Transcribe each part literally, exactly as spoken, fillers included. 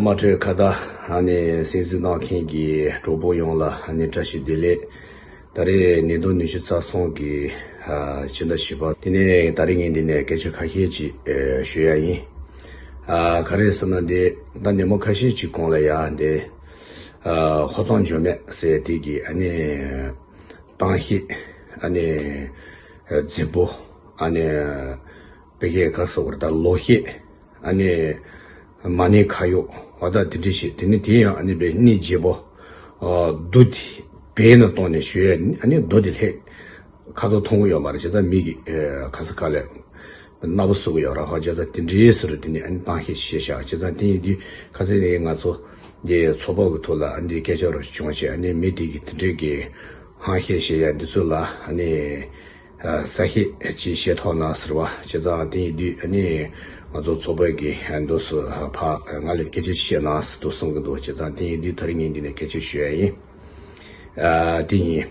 དམངས་ཁྲོད་ཁ་བརྡ་ཨ་ནི་གསན་གཟིགས་གནང་མཁན་གྱི་གྲོགས་པོ་ཡོངས་ལ་ཨ་ནི་བཀྲ་ཤིས་བདེ་ལེགས། ད་རེས་ཉིས་སྟོང་ཉི་ཤུ་རྩ་གསུམ་གྱི་ཨ་སྤྱི་ཟླ་བཞི་པ། དེ་ནས་ད་རེས་ངས་འདི་ནས་སྐད་ཆ་ཁ་ཤས་ཅིག་ཨ་ཞུ་ཡ་ཡིན། ཨ་ག་རེ་ཟེར་ན་འདི་ད་ཉིན་མོ་ཁ་ཤས་ཅིག་གོང་ལ་ཡ་འདི་ཨ་ཧོར་གཙང་འཇོལ་མོ་ཟེར་དེ་གི་ཨ་ནི་གཏམ་བཤད་ཨ་ནི་ཨ་རྫིག་པོ་ཨ་ནི་བོད་སྐད་ག་རེ་ཟེར་དགོས་རེད། ད་ལོག་བཤད་ཨ་ནི་མ་ཎི་ཁ་གཡོག་འོ་ད་དེ་འདྲ་བཤད། དེ་ནི་དེ་ཡང་ཨ་ནི་བའི་གནས་རྗེ་པོ་ཨ་རྡོ་དེ་བེད་ནས་བཏང་ནས་ཞུ་ཡ་ཨ་ནི་རྡོ་དེ་ལྷད་ཁ་དོག་མཐོང་གི་ཡོད་མ་རེད། བྱས་ཙང་མི་གི་ཨ་ཁ་ས་ཁ་ལས་སྣ་བུག་ཟུག་གི་ཡོད་ར། ཧོ་བྱས་ཙང་དེ་འདྲའི་ཟེར་དེ་ནི་ཨ་ནི་གཏམ་བཤད་བཤད་བཞག་བྱས་ཙང་དེ་ཡིན་དུས་ཁ་སང་ནས་ང་ཚོ་འདི་ཚོགས་པ་གི་ཐོག་ལ་ཨ་ནི་སྐད་ཆ་རོ་བྱུང་བྱས་ཨ་ནི་མི་དེ་གི་དེ་འདྲའི་གི་ཧང་བཤད་བཤད་ཡ་འདི་ཚོ་ལ་ཨ་ནི་ཨ་ས་བཤད་ཅིག་བཤད་ཐོག་ན་ཟེར་བ། བྱས་ཙང་དེ་ཡིན་དུས་ཨ་ནི་ང་ཚོ་ཚོགས་པ་གི་ཨ་འདུག་སུ་ཕ་ང་ལ་སྐད་ཆ་བཤད་ན་ཟེར་དུ་གསུང་གི་འདུག་བྱས་ཙང་དེ་ཡིན་དུས་ད་རིང་ངས་འདི་ནས་སྐད་ཆ་ཞུ་ཡ་ཡིན། ཨ་དེ་ཡིན།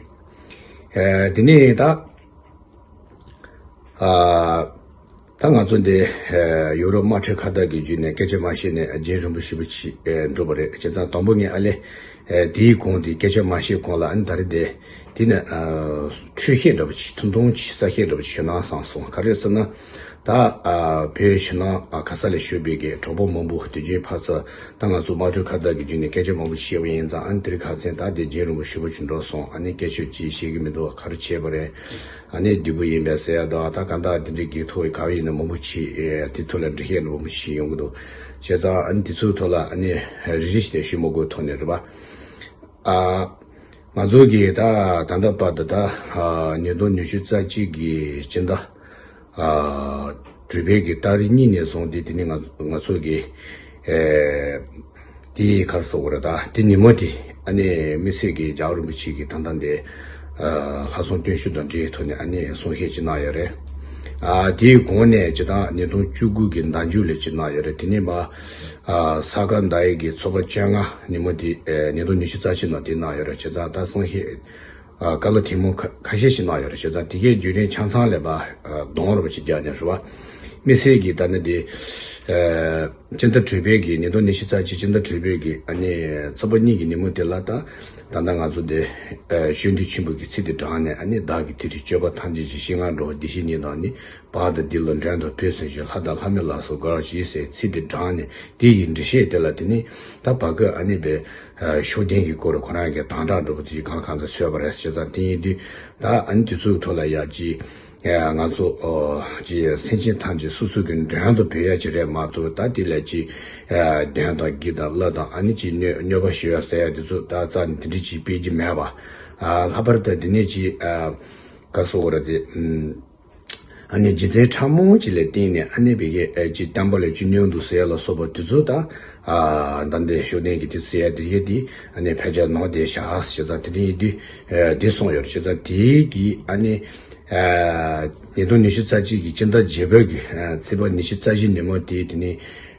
ཨ་དེ་ནས་ད། ཨ་ད་ང་ཚོ་འདི་ཨ་ཡོ་རོབ་དམངས་ཁྲོད་ཁ་བརྡ་གི་བརྒྱུད་ནས་སྐད་ཆ་མ་བཤད་ནས་རྒྱུན་རིང་པོ་ཞེ་པོ་ཅིག་ཨ་འགྲོ་བ་རེད། བྱས་ཙང་དང་པོ་ངས་ཨ་ལས་ཨ་དེའི་གོང་དེ་སྐད་ཆ་མ་བཤད་གོང་ལ་ཨ་ནི་ད་རེས་འདི་དེ་ནས་ཨ་འཕྲོས་བཤད་འདྲ་པོ་ཅིག་ཐུང་ཐུང་ཅིག་གསལ་བཤད་འདྲ་པོ་ཅིག་ཞུ་ན་བསམ་སོང་། ག་རེ་ཟེར་ན་ད་ཨ་བོད་ཕྱི་ནང་ཨ་ག་ས་ལ་བཞུགས་པའི་གི་གྲོགས་པོ་མང་པོ་དུས་རྒྱུན་ཕར་ཚུར་ད་ང་ཚོ་དམངས་ཁྲོད་ཁ་བརྡ་གི་བརྒྱུད་ནས་སྐད་ཆ་མང་པོ་བཤད་པ་ཡིན་ཙང་ཨ་ནི་དེ་རིང་ཁ་སང་ད་དེ་རྒྱུན་རིང་པོ་ཞེ་པོ་ཅིག་འགྲོ་སོང་། ཨ་ནི་སྐད་ཆ་ཅིག་བཤད་གི་མི་འདུག་ག་རེ་བྱས་པ་རེད། ཨ་ནི་སྡུག་པོ་ཡིན་པས་ཟེར་ཡ་དང་ད་གང་ལྟར་དེ་འདྲའི་གི་ཐོག་གི་ག་བ་ཡིན་ན་མང་པོ་ཅིག་ཨེ་དེ་ཐོག་ལ་འགྲེལ་བཤད་མང་པོ་ཞིག་ཡོང་གི་འདུག་བྱས་ཙང་ཨ་ནི་དེ་ཚོའི་ཐོག་ལ་ཨ་ནི་རེ་རེ་བཞིན་ཞུ་མ་དགོས་ཐོག་ནས་རེད་པ། ཨ་ང་ཚོ་གི་ད་ད་ལྟ་བར་དུ་ད་ཨ་ཉིས་སྟོང་ཉི་ཤུ་རྩ་གཅིག་གི་སྤྱི་ཟླ་ཨ་དྲུག་པའི་གི་ཏ་རིག་གཉིས་ནས་བཟུང་སྟེ་དེ་ནི་ང་ང་ཚོ་གི་ཨེ་དེའི་ག་རེ་ཟེར་དགོས་རེད། ད་དེ་ཉིན་མོ་དེ་ཨ་ནི་དམིགས་བསལ་གྱི་རྒྱལ་བ་རིན་པོ་ཆེ་གིས་ད་ལྟ་འདི་ཨ་ལྷ་སྲུང་བརྟན་བཞུགས་དང་འབྲེལ་ཐོག་ནས་ཨ་ནི་གསུང་བཤད་ཅིག་གནང་ཡོད་རེད། ཨ་དེའི་གོང་ནས་སྤྱིར་བཏང་ཉིས་སྟོང་བཅུ་དགུ་གི་ཟླ་མཇུག་ལ་ཅིག་གནང་ཡོད་རེད། དེ་ནས་མ་ཨ་ས་ག་ཟླ་བའི་གི་ཚོགས་པ་བཅོ་ལྔ་ཉིན་མོ་དེ་ཨེ་ཉིས་སྟོང་ཉི་ཤུ་རྩ་གཅིག་ནང་དེ་གནང་ཡོད་རེད། བྱས་ཙང་ད་གསུང་བཤད་ཨ་བཀའ་སློབ་ཐེངས་མ་ཁ་ཁ་ཤས་ཤིག་གནང་ཡོད་རེད། བྱས་ཙང་དེ་གའི་བརྒྱུད་རིམ་ཆ་ཚང་ལ་ཕར་ཨ་གདོང་རིང་པོ་ཅིག་རྒྱག་ནས་རེད་པ། དམིགས་བསལ་གྱིས་ད་ནི་དེ་ཨ་སྤྱི་ཟླ་དྲུག་པའི་གི་ཉིས་སྟོང་ཉི་ཤུ་རྩ་གཅིག་སྤྱི་ཟླ་དྲུག་པའི་གི་ཨ་ནི་ཚེས་པ་གཉིས་ཀྱི་ཉིན་མོ་དེ་ལ་ད་ད་ལྟ་ང་ཚོ་དེ་ཨ་གཞོན་དུས་ཆེན་པོ་གི་ཚིག་དེ་དྲངས་ནས་ཨ་ནི་བདག་གིས་དེ་རིང་སྤྱོད་པ་ཐམས་ཅད་ཀྱི་ཞིང་ཁམས་འགྲོ་བ་བདེ་གཤེགས་ཉིད་དང་ནི། བར་དུ་འདི་ལ་མགྲོན་དུ་བོས་ཟིན་ཞིང་ལྷ་དང་ལྷ་མིན་ལ་སོགས་དགའ་བར་བགྱི་ཟེར་ཚིག་དེ་དྲངས་ནས་དེ་ཡི་འགྲེལ་བཤད་དེ་ལ་དེ་ནི་ད་བར་སྐབས་ཨ་ནི་པའི་ཤུགས་ལྡན་གྱི་སྐོར་ཁོ་རང་གིས་དམ་དྲག་འགྲོ་བ་དེ་གང་གང་ཚ་སོས་པ་རེད། བྱས་ཙང་དེ་ཡིན་དུས་ད་ཨ་ནི་དེ་ཚོའི་ཐོག་ལ་ཡ་ཅི་ང་ཚོ་ཅི་སེམས་ཅན་ཐམས་ཅད་སོ་སོ་གི་མགྲོན་དུ་བོས་ཡ་ཅི་རེད་མ་གཏོགས་ད་དེ་ལ་ཅི་གདོན་དང་བགེགས་དང་བླ་དང་ཨ་ནི་ཅི་གནོད་གནོད་པ་ཞུ་ཡ་ཟེར་ཡ་དེ་ཚོ་ད་རྩ་ནས་དེ་འདྲ་ཅི་སྤེལ་གྱི་མེད་པ། ལྷག་པར་དུ་དེ་ནས་ཅི་ག་སོ་བ་ར་དེ། ཨ་ནི་རྒྱུ་མཚན་ཕྲ་མོ་ཅིག་ལ་བརྟེན་ནས་ཨ་ནི་བི་གའི་ཨེ་ཅི་བསྟན་པ་ལ་ཅི་གནོད་འདུག་ཟེར་ལ་སོགས་པ་དེ་ཚོ་དང་ཨ་ད་འདི་ཤུགས་ལྡན་གྱི་དེ་ཟེར་དེ་གའི་དེ་ཨ་ནི་ཕལ་ཆེར་ནོར་བསྡད་ཤག་ཟེར་ཙང་དེ་འདྲ་ཡིན་དུས་ཨེ་དེ་གསུངས་ཡོད་རེད། བྱས་ཙང་དེའི་གི་ཨ་ནི་ཨ་ཉིས་སྟོང་ཉི་ཤུ་རྩ་གཅིག་གི་སྤྱི་ཟླ་བརྒྱད་པའི་གི་ཨ་ཚེས་པ་ཉི་ཤུ་རྩ་བཞི་ཉིན་མོ་དེ་དེ་ནི་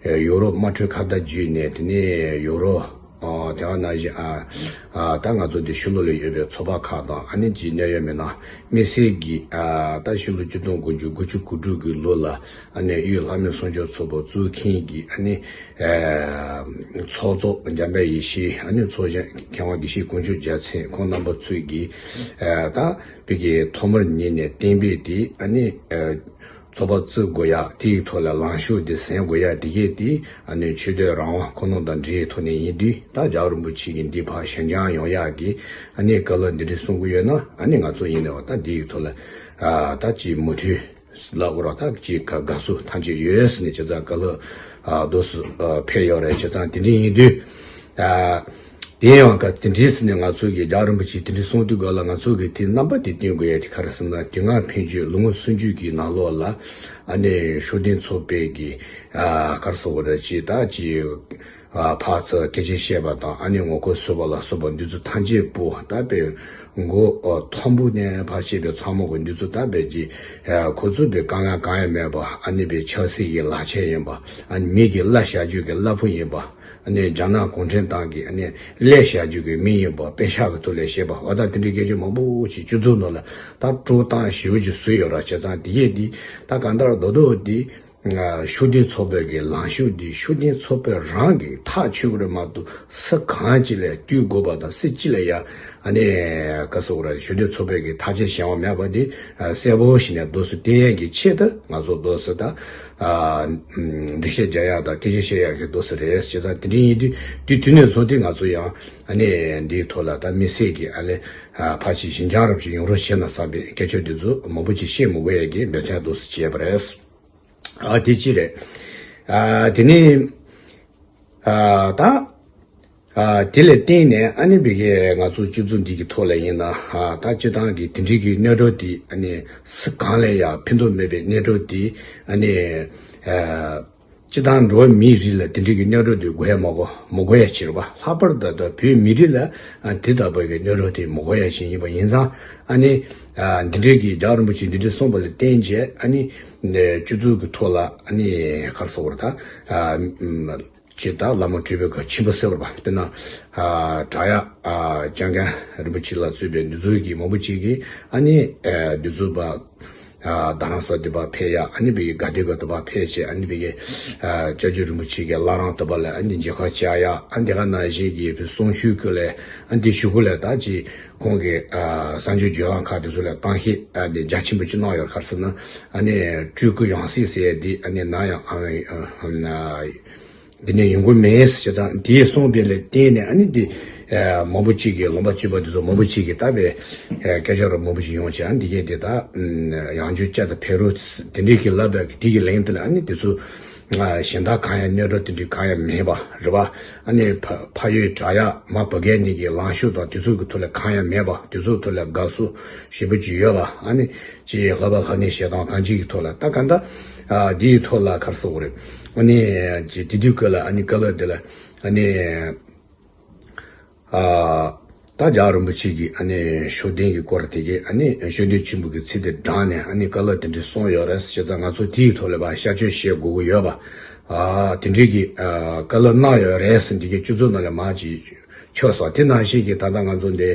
ཨེ་ཡོ་རོབ་དམངས་ཁྲོད་ཁ་བརྡ་བརྒྱུད་ནས་དེ་ནི་ཡོ་རོབ། ཨོ་དེ་བ་ན་བཞིན་ཨ་ཨ་ད་ང་ཚོ་འདི་ཕྱི་ལོགས་ལ་ཡོད་པའི་ཚོགས་པ་ཁག་དང་ཨ་ནི་ཅིག་གནད་ཡོད་མི་སྣ་དམིགས་བསལ་གྱིས་ཨ་ད་ཕྱི་ལོ་ཆིག་སྟོང་དགུ་བརྒྱ་དགུ་བཅུ་གོ་དྲུག་གི་ལོ་ལ་ཨ་ནི་དབུས་ལྷ་མོའི་གསུང་ཆོས་ཚོགས་པ་བཙུགས་མཁན་གྱི་ཨ་ནི་ཨ་ཚོགས་གཙོ་འཇམ་དཔལ་ཡེ་ཤེས། ཨ་ནི་ཚོགས་གཞོན་མཁས་དབང་དགེ་བཤེས་དཀོན་མཆོག་རྒྱལ་མཚན་ཁོང་རྣམ་པ་ཚོས་ཀྱིས་ཨ་ད་བི་གའི་ཐོག་མར་ཉིད་ནས་གཏན་འབེབས་དེ་ཨ་ནི་ཨ། ཚོགས་པ་བཙུགས་དགོས་ཡག་དེའི་ཐོག་ལ་ལངས་ཕྱོགས་དེ་ཟིན་དགོས་ཡག་དེ་གས་དེ་ཨ་ནི་ཆོས་དད་རང་དབང་ཁོ་ན་དང་འབྲེལ་ཐོག་ནས་ཡིན་དུས་ད་རྒྱལ་བ་རིན་པོ་ཆེ་གིས་འདི་ཕར་ཞི་འཇམ་ཡོང་ཡག་གི་ཨ་ནི་བཀའ་སློབ་འདི་འདྲ་གསུང་གི་ཡོད་ན་ཨ་ནི་ང་ཚོ་ཡིན་ནའང་ད་འདིའི་ཐོག་ལ་ཨ་ད་ཅིག་མུ་མཐུད་ལ་འོ་ར་ད་ཅིག་ག་དགའ་བསུ་ཐམས་ཅད་ཡོད་ཟེར་ནས་བྱས་ཙང་བཀའ་སློབ་ཨ་རྡོ་སུ་ཨ་ཕེབས་ཡོད་རེད། བྱས་ཙང་དེ་འདྲ་ཡིན་དུས། ཨ། དེ་ཡང་ག་དེ་འདྲའི་ཟེར་ནས་ང་ཚོ་གི་རྒྱལ་བ་རིན་པོ་ཆེ་དེ་འདྲའི་གསུང་དུས་ག་ལ་ང་ཚོ་གི་དེ་རྣམ་པ་དེ་སྟོན་དགོས་ཡ་དེ་ག་རེ་ཟེར་ན་དུས་ངན་ཕན་ཆད་ལོ་ངོ་སུམ་ཅུ་གི་ནང་ལོགས་ལ་ཨ་ནི་ཤུགས་ལྡན་ཚོགས་པའི་གི་ཨ་ག་རེ་ཟེར་དགོས་རེད་ཅེས་ད་ཅི་ཨ་ཕར་ཚུར་སྐད་ཆ་བཤད་པ་དང་ཨ་ནི་ངོ་རྒོལ་བཟོས་པ་ལ་སོགས་པ་འདི་ཚོ་ཐམས་ཅད་པོ་ད་དཔེ་མགོ་ཨ་མཐོན་པོ་ནས་ཕར་བཤད་པའི་ཚང་མ་གི་འདི་ཚོ་ད་དཔེ་ཅི་ཨ་ཁོ་ཚོ་དཔེ་དཀའ་ངལ་གང་ཡང་མེད་པ་ཨ་ནི་དཔེ་ཆབ་སྲིད་ཀྱི་ལག་ཆ་ཡིན་པ་ཨ་ནི་མི་གི་གླ་བཞག་རྒྱུ་གི་གླ་ཕོགས་ཡིན་པ། ཨ་ནི་རྒྱ་ནག་གུང་ཁྲན་ཏང་གི་ཨ་ནི་ཀླད་བཞག་རྒྱུ་གི་མི་ཡིན་པ་པེ་ཤག་གི་ཐོག་ལས་བཤད་པ་འོ་ད་དེ་འདྲའི་སྐད་ཆ་མང་པོ་ཞིག་སྤྱི་ཚོགས་ནང་ལ་ད་དཀྲོག་གཏམ་ཞེ་པོ་ཅིག་བཟོས་ཡོད་ར། བྱས་ཙང་དེ་གས་དེ་ད་གང་ལྟར་རྡོག་རྡོག་དེ་ ཤུགས་ལྡན་ཚོགས་པའི་གི་ལངས་ཕྱོགས་འདི་ཤུགས་ལྡན་ཚོགས་པའི་རང་གི་ཐག་ཆོད་ཀྱི་རེད་མ་གཏོགས། སུ་གང་ཅིག་ལ་བསྟུན་དགོས་པ་དང་སུ་ཅིག་ལ་ཡ་ཨ་ནི་ག་ཟེར་དགོས་རེད། ཤུགས་ལྡན་ཚོགས་པའི་གི་ཐག་བཅད་གཞན་པ་མེད་པ་འདི་གསལ་པོ་ཞིག་ནས་འདུག་སེ་བསྟན་ཡས་ཀྱི་ཆེད་དུ་ང་ཚོ་འདུག་སེ་ད་འགྲེལ་བཤད་རྒྱག་ཡག་དང་སྐད་ཆ་བཤད་ཡག་གི་འདུག་སེ་རེད། བྱས་ཙང་དེ་འདྲ་ཡིན་དུས་དུས་དུས་ནས་བཟུང་སྟེ་ང་ཚོ་ཡང་ཨ་ནི་འདིའི་ཐོག་ལ་ད་དམིགས་བསལ་གྱི་ཨ་ནི་ཕལ་ཆེར་ཞི་འཇམ་རིན་པོ་ཆེ་ཡོང་རོགས་བྱས་ན་བསམ་པའི་སྐད་ཆ་འདི་ཚོ་མང་པོ་ཅིག་བཤད་མི་དགོས་ཡས་ཀྱི་འབད་བརྩོན་འདུག་སེ་བྱས་པ་རེད། ཨ་དེ་གཅིག་རེད། ཨ་དེ་ནས་ཨ་ད་ཨ་དེ་ལ་བརྟེན་ནས་ཨ་ནི་བི་གའི་ང་ཚོ་སྤྱི་ཚོགས་འདི་གི་ཐོག་ལ་ཡིན་ན་ཨ་ད་སྤྱི་བཏང་གི་དེ་འདྲའི་གི་གནོད་འགྲོ་དེ་ཨ་ནི་སུ་གང་ལ་ཡང་ཕན་ཐོགས་མེད་པའི་གནོད་འགྲོ་དེ་ཨ་ནི་ཨ་སྤྱི་བཏང་འགྲོ་བ་མིའི་རིགས་ལ་དེ་འདྲའི་གི་གནོད་འགྲོ་དེ་དགོས་ཡ་མ་དགོས་མ་དགོས་ཡ་ཅིག་རེད་པ། ལྷག་པར་དུ་ད་བོད་མི་རིགས་ལ་ཨ་དེ་ལྟ་བུ་གི་གནོད་འགྲོ་དེ་མ་དགོས་ཡ་ཅིག་ཡིན་པ་ཡིན་ཙང་། ཨ་ནི་ཨ་འདི་འདྲའི་གི་རྒྱལ་བ་རིན་པོ་ཆེ་འདི་འདྲའི་གསུངས་པ་ལ་བརྟེན་བྱས་ཨ་ནི་ནས་སྤྱི་ཚོགས་ཀྱི་ཐོག་ལ་ཨ་ནི་ག་རེ་ཟེར་དགོས་རེད། ད་ཨ་ཅིག་ད་བླ་མ་སྤྲུལ་པའི་ག་ཆེན་པོ་ཟེར་བ་དཔེར་ན་ཨ་བྲག་གཡབ་ཨ་བྱང་ཆུབ་རིན་པོ་ཆེ་ལ་གཙོས་པའི་འདི་ཚོའི་གི་མང་པོ་ཅིག་གིས་ཨ་ནི་ཨ་འདི་ཚོ་པ། ཨ་རྡ་རམ་ས་དེ་པ་ཕེབས་ཡ། ཨ་ནི་བི་ག་དེ་ག་དེ་པ་ཕེབས་བྱས་ཨ་ནི་བི་གའི་ཨ་སྐྱབས་རྗེ་རིན་པོ་ཆེ་གི་བླ་བྲང་དེ་པ་ལ་ཨ་ནི་མཇལ་ཁ་བཅར་ཡ། ཨ་ནི་དེ་ག་ནང་བཞིན་གྱི་བི་གསུང་ཆོས་སྐོར་ལ་ཨ་ནི་དེ་གཞུག་གུ་ལ་ད་ཅི་ཁོང་གི་ཨ་གསར་འགྱུར་བརྒྱུད་ལམ་ཁག་དེ་ཚོ་ལ་གཏམ་བཤད་ཨ་ནི་རྒྱ་ཆེན་པོ་ཅིག་གནང་ཡོད། ག་རེ་ཟེར་ན་ཨ་ནི་སྤྲུལ་སྐུ་ཡང་སྲིད་ཟེར་ཡ་དེ་ཨ་ནི་ནམ་ཡང་ཨ་ཨ་ཨ། འདི་ནས་ཡོང་གི་མེད་ཟེར་ཙང་དེའི་གསུངས་པའི་ལས་བརྟེན་ནས་ཨ་ནི་འདི་ཨ་མང་པོ་ཅིག་གིས་ལུང་པ་གཅིག་པ་འདི་ཚོ་མང་པོ་ཅིག་གིས་ད་བའི་ཨ་སྐད་ཆ་རོ་མང་པོ་ཞིག་ཡོང་བྱས་ཨ་འདི་གས་དེ་ད་ཨ་ཡང་བསྐྱར་བསྐྱར་དུ་ཕེབས་རོགས་དེ་འདྲའི་གི་ལབ་པའི་དེ་གི་ལན་དེ་ལ་ཨ་ནི་དེ་ཚོ་ཨ་གཞན་དག་གང་ཡང་གནོད་འགྲོ་དེ་འདྲའི་གང་ཡང་མེད་པ་རེད་པ། ཨ་ནི་ཕ་ཕ་ཡུལ་བྲག་གཡབ་མ་བི་གའི་གཉིས་ཀྱི་ལངས་ཕྱོགས་དང་དེ་ཚོ་གི་ཐོག་ལ་གང་ཡང་མེད་པ། དེ་ཚོ་ཐོག་ལ་དགའ་བསུ་ཞེ་པོ་ཅིག་ཡོད་པ། ཨ་ནི་ཅིག་ལྷག་པ་ལྷག་ནས་བཤད་སྟངས་གང་ཅིག་གི་ཐོག་ལ་ད་ག་འདྲ་ཨ་འདིའི་ཐོག་ལ་ག་རེ་ཟེར་དགོས་རེད། ཨ་ནི་ཅིག་དེ་དུས་སྐབས་ལ་ཨ་ནི་བཀའ་སློབ་དེ་ལ་ཨ་ནི་ཨ་ད་རྒྱལ་བ་རིན་པོ་ཆེ་གིས་ཨ་ནི་ཤུགས་ལྡན་གྱི་སྐོར་དེ་གའི་ཨ་ནི་ཤུགས་ལྡན་ཆེན་པོ་གི་ཚིག་དེ་དྲངས་ནས་ཨ་ནི་བཀའ་སློབ་དེ་འདྲ་གསུངས་ཡོད་རེད། བྱས་ཙང་ང་ཚོ་དེའི་ཐོག་ལ་ཕར་བཤད་སྤྱོད་བྱེད་དགོས་ཀྱི་ཡོད་པ། ཨ་དེ་འདྲའི་གི་ཨ་བཀའ་སློབ་གནང་ཡོད་རེད་ཟེར་འདི་གའི་སྤྱི་ཚོགས་ནང་ལ་མར་ཅིག་ཆགས་སོང་། དེ་ནང་བཞིན་གྱི་ད་ལྟ་ང་ཚོ་འདི་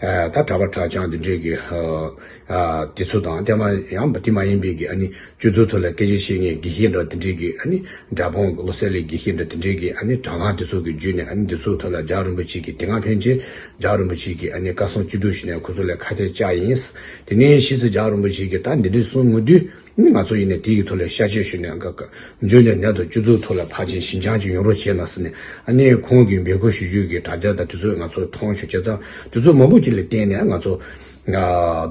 ཨ་ད་གྲྭ་པ་གྲྭ་རྐྱང་འདི་འདྲའི་གི་ཨ་ཨ་དེ་ཚོ་དང་དེ་མ་ཡང་དེ་མ་ཡིན་པའི་གི་ཨ་ནི་སྤྱི་ཚོགས་ཐོག་ལ་སྐད་ཆ་བཤད་མཁན་དགེ་བཤེས་འདྲ་དེ་འདྲའི་གི་ཨ་ནི་དགྲ་དཔུང་བློ་གསལ་གླིང་དགེ་བཤེས་འདྲ་དེ་འདྲའི་གི་ཨ་ནི་དྲ་ལམ་དེ་ཚོ་གི་བརྒྱུད་ནས་ཨ་ནི་འདི་ཚོའི་ཐོག་ལ་རྒྱལ་བ་རིན་པོ་ཆེ་གི་དེ་སྔ་ཕན་ཆད་རྒྱལ་བ་རིན་པོ་ཆེ་གི་ཨ་ནི་བཀའ་གསུང་ཅི་སྒྲུབ་ཞུས་ནས་ཁོ་ཚོ་ལ་ཁ་གཏད་བཅག་ཡིན། དེ་ནས་ཕྱིས་སུ་རྒྱལ་བ་རིན་པོ་ཆེ་གི་ད་འདི་འདྲའི་གསུང་མི་འདུག་ནི་ང་ཚོ་ཡིན་ནའི་དེའི་ཐོག་ལ་བཤད་སྤྱོད་ཞུས་ནས་འགའ་འགའ་འཇོན་ནས་ནད་དུ་སྤྱི་ཚོགས་ཐོག་ལ་ཕལ་ཆེར་ཞི་འཇམ་ཅིག་ཡོང་རོགས་བྱས་ན་ཟེར་ནས་ཨ་ནི་ཁོང་གིས་འབོད་སྐུལ་ཞུ་རྒྱུ་གི་དྲ་རྒྱ་དང་དེ་ཚོ་ང་ཚོ་མཐོང་བྱུང་། བྱས་ཙང་དེ་ཚོ་མང་པོ་ཅིག་ལ་བརྟེན་ནས་ང་ཚོ་ང་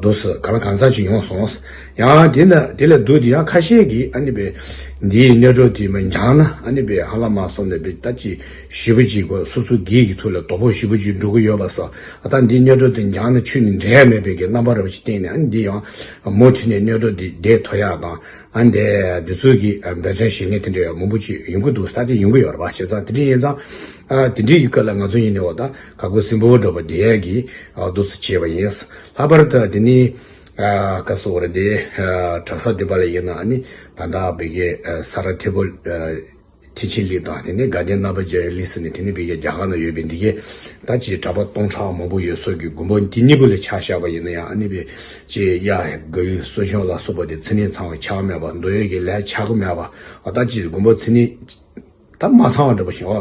འདུག་སེ་གང་ལ་གང་འཚམ་ཅིག་ཡོང་སོང་། ཡང་དེ་ན་དེ་ལས་བསྡུས་ཏེ་ཡང་ཁ་ཤས་ཀྱིས་ཨ་ནི་བས་འདིའི་གནོད་འགྲོ་དེ་མ་འཇང་ན་ཨ་ནི་བས་ཧ་ལམ་མ་སོང་ནས་བས་ད་ཅི་ཞེ་པོ་ཅིག་གོ་སོ་སོ་སྒེར་གྱི་ཐོག་ལ་དོ་ཕོག་ཞེ་པོ་ཅིག་འགྲོ་གི་ཡོད་པ་སོགས། ཨ་ད་འདིའི་གནོད་འགྲོ་དེ་འཇང་ན་ཁྱོད་ནི་འབྲས་མེད་པའི་གི་རྣམ་པ་རབ་ཅིག་བསྟན་ནས་ཨ་ནི་འདི་ཡང་མུ་མཐུད་ནས་གནོད་འགྲོ་འདི་བསྡད་ཐུབ་ཡག་དང་། ཨ་ནི་འདི་ཚོ་གི་འབད་བརྩོན་བྱེད་མཁན་དེ་འདྲ་ཡང་མང་པོ་ཅིག་ཡོང་གི་འདུག་ད་དེ་ཡོང་གི་ཡོད་རེད་པ། བྱས་ཙང་དེ་འདྲ་ཡིན་ཙང་ཨ་དེ་འདྲའི་གི་སྐབས་ལ་ང་ཚོ་ཡིན་ནའི་འོ་ད་ག་གོ་སྲིན་པོ་འདྲ་པོ་བསྡད་ཡག་གི་ཨ་འདུག་སེ་བྱས་པ་ཡིན། ལྷག་པར་དུ་དེ་ནི་ཨ་ག་ཟེར་དགོས་རེད། དེ་ཨ་གྲྭ་ས་དེ་པ་ལ་ཡིན་ན་ཨ་ནི་ད་ལྟ་བོད་ཀྱི་ཨ་ས་རཱ་ཐེ་བོ་ཨ་ཐེག་ཆེན་གླིང་དང་དེ་ནས་དགའ་ལྡན་རྣམ་པར་རྒྱལ་བའི་གླིང་ཟེར་ནས་དེ་ནས་བོད་ཀྱི་རྒྱ་གར་ན་ཡོད་པའི་འདི་གའི་ད་ཅིག་གྲྭ་པ་སྟོང་ཕྲག་མང་པོ་ཡོད་སོགས་ཀྱི་དགོན་པ་འདི་གཉིས་པོ་ལ་ཆ་བཞག་པ་ཡིན་ན་ཡང་ཨ་ནི་བས་ཅིག་གཡག་གཡོན་གསོལ་མཆོད་ལ་སོགས་པ་དེ་མཚན་ཉིད་ཚང་བ་ཆགས་མེད་པ། འདོད་ཡོན་གྱི་ལས་ཆགས་ཀྱི་མེད་པ། ཨ་ད་ཅིག་དགོན་པ་མཚན་ཉིད་ད་མ་ཚང་བ་འདྲ་པོ་ཞིག་ཨ་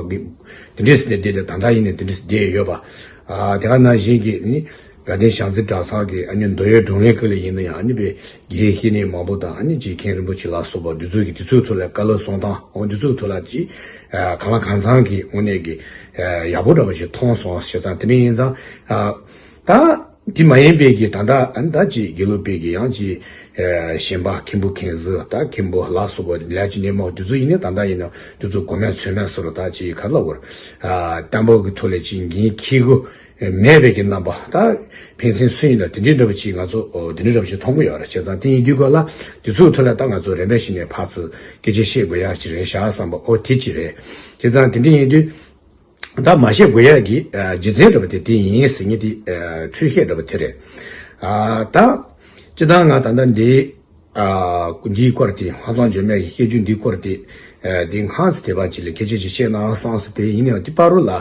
དེ་འདྲས་ཟེར་ནས་བསྡད་དེ་ད་ལྟ་ཡིན་ནས་དེ་འདྲས་ཟེར་བསྡད་ཡོད་པ། ཨ་དེ་ག་ནང་བཞིན་གྱི་ནི་དགའ་ལྡན་བྱང་རྩེ་གྲྭ་ཚང་གི་ཨ་ནི་འདོད་ཡོན་བགྲོ་གླེང་སྐོར་ལ་ཡིན་ན་ཡང་ཨ་ནི་བས་དགེ་བཤེས་གཉེན་མང་པོ་དང་ཨ་ནི་རྗེ་མཁན་རིན་པོ་ཆེ་ལ་སོགས་པ་འདི་ཚོ་གི་དེ་ཚོའི་ཐོག་ལ་བཀའ་སློབ་གསུང་སྟངས་འོ་འདི་ཚོའི་ཐོག་ལ་ཅིག་ཨ་གང་ལ་གང་འཚམ་གྱི་དངོས་གནས་ཀྱི་ཨ་ཡག་པོ་འདྲ་པོ་ཞིག་མཐོང་སོང་། བྱས་ཙང་དེ་འདྲ་ཡིན་ཙང་ཨ་ད་དེ་མ་ཡིན་པའི་གི་ད་ལྟ་ཨ་ནི་ད་ཅིག་དགེ་ལུགས་པའི་གི་ཡང་ཅིག་ཨ་གཞན་པ་མཁན་པོ་མཁན་ཟུར་ད་མཁན་པོ་ལ་སོགས་པ་ལས་ཀྱི་སྣེ་མོ་དེ་ཚོ་ཡིན་ནའི་ད་ལྟ་ཡིན་ན་དེ་ཚོ་གོ་མེད་ཚོད་མེད་བཟོ་འདྲ་ད་ཅིག་ག་ལ་བར་ཨ་བརྟན་པོ་གི་ཐོག་ལ་ཅིག་འགན་འཁྱེར་དགོས། མེད་པའི་གི་རྣམ་པ་ད་ཕན་ཚུན་སུ་ཡིན་ན་དེ་འདྲའི་འདྲ་པོ་ཅིག་ང་ཚོ་ཨོ་དེ་འདྲའི་འདྲ་པོ་ཅིག་མཐོང་གི་ཡོད་རེད། བྱས་ཙང་དེ་ཡིན་དུས་སྐབས་ལ་དེ་ཚོའི་ཐོག་ལ་ད་ང་ཚོ་རིམ་པས་ཤིག་ནས་ཕར་ཚུར་སྐད་ཆ་བཤད་དགོས་ཡག་ཅིག་རེད་ཤག་བསམ་པ་ཨོ་དེ་ཅིག་རེད། བྱས་ཙང་དེ་འདྲ་ཡིན་དུས་ད་མ་བཤད་དགོས་ཡག་གི་ཨ་རྒྱུ་མཚན་འདྲ་པོ་དེ་དེ་ཡིན་ཟེར་མཁན་དེ་ཨ་འཁྲུལ་བཤད་འདྲ་པོ་དེ་རེད། ཨ་ད་སྤྱིར་བཏང་ང་ད་ལྟ་འདི་ཨ་འདིའི་སྐོར་དེ་ལྷ་མཚམས་འབྱོར་མེད་ཀྱི་སྐད་ཆ་འདིའི་སྐོར་དེ་ཨ་དེ་སྔ་ཙམ་དེ་བ་ཅིག་ལ་སྐད་ཆ་ཅིག་བཤད་ན་བསམ་སོང་། དེ་ཡིན་ནའང་དེ་བར་དུ་ལ་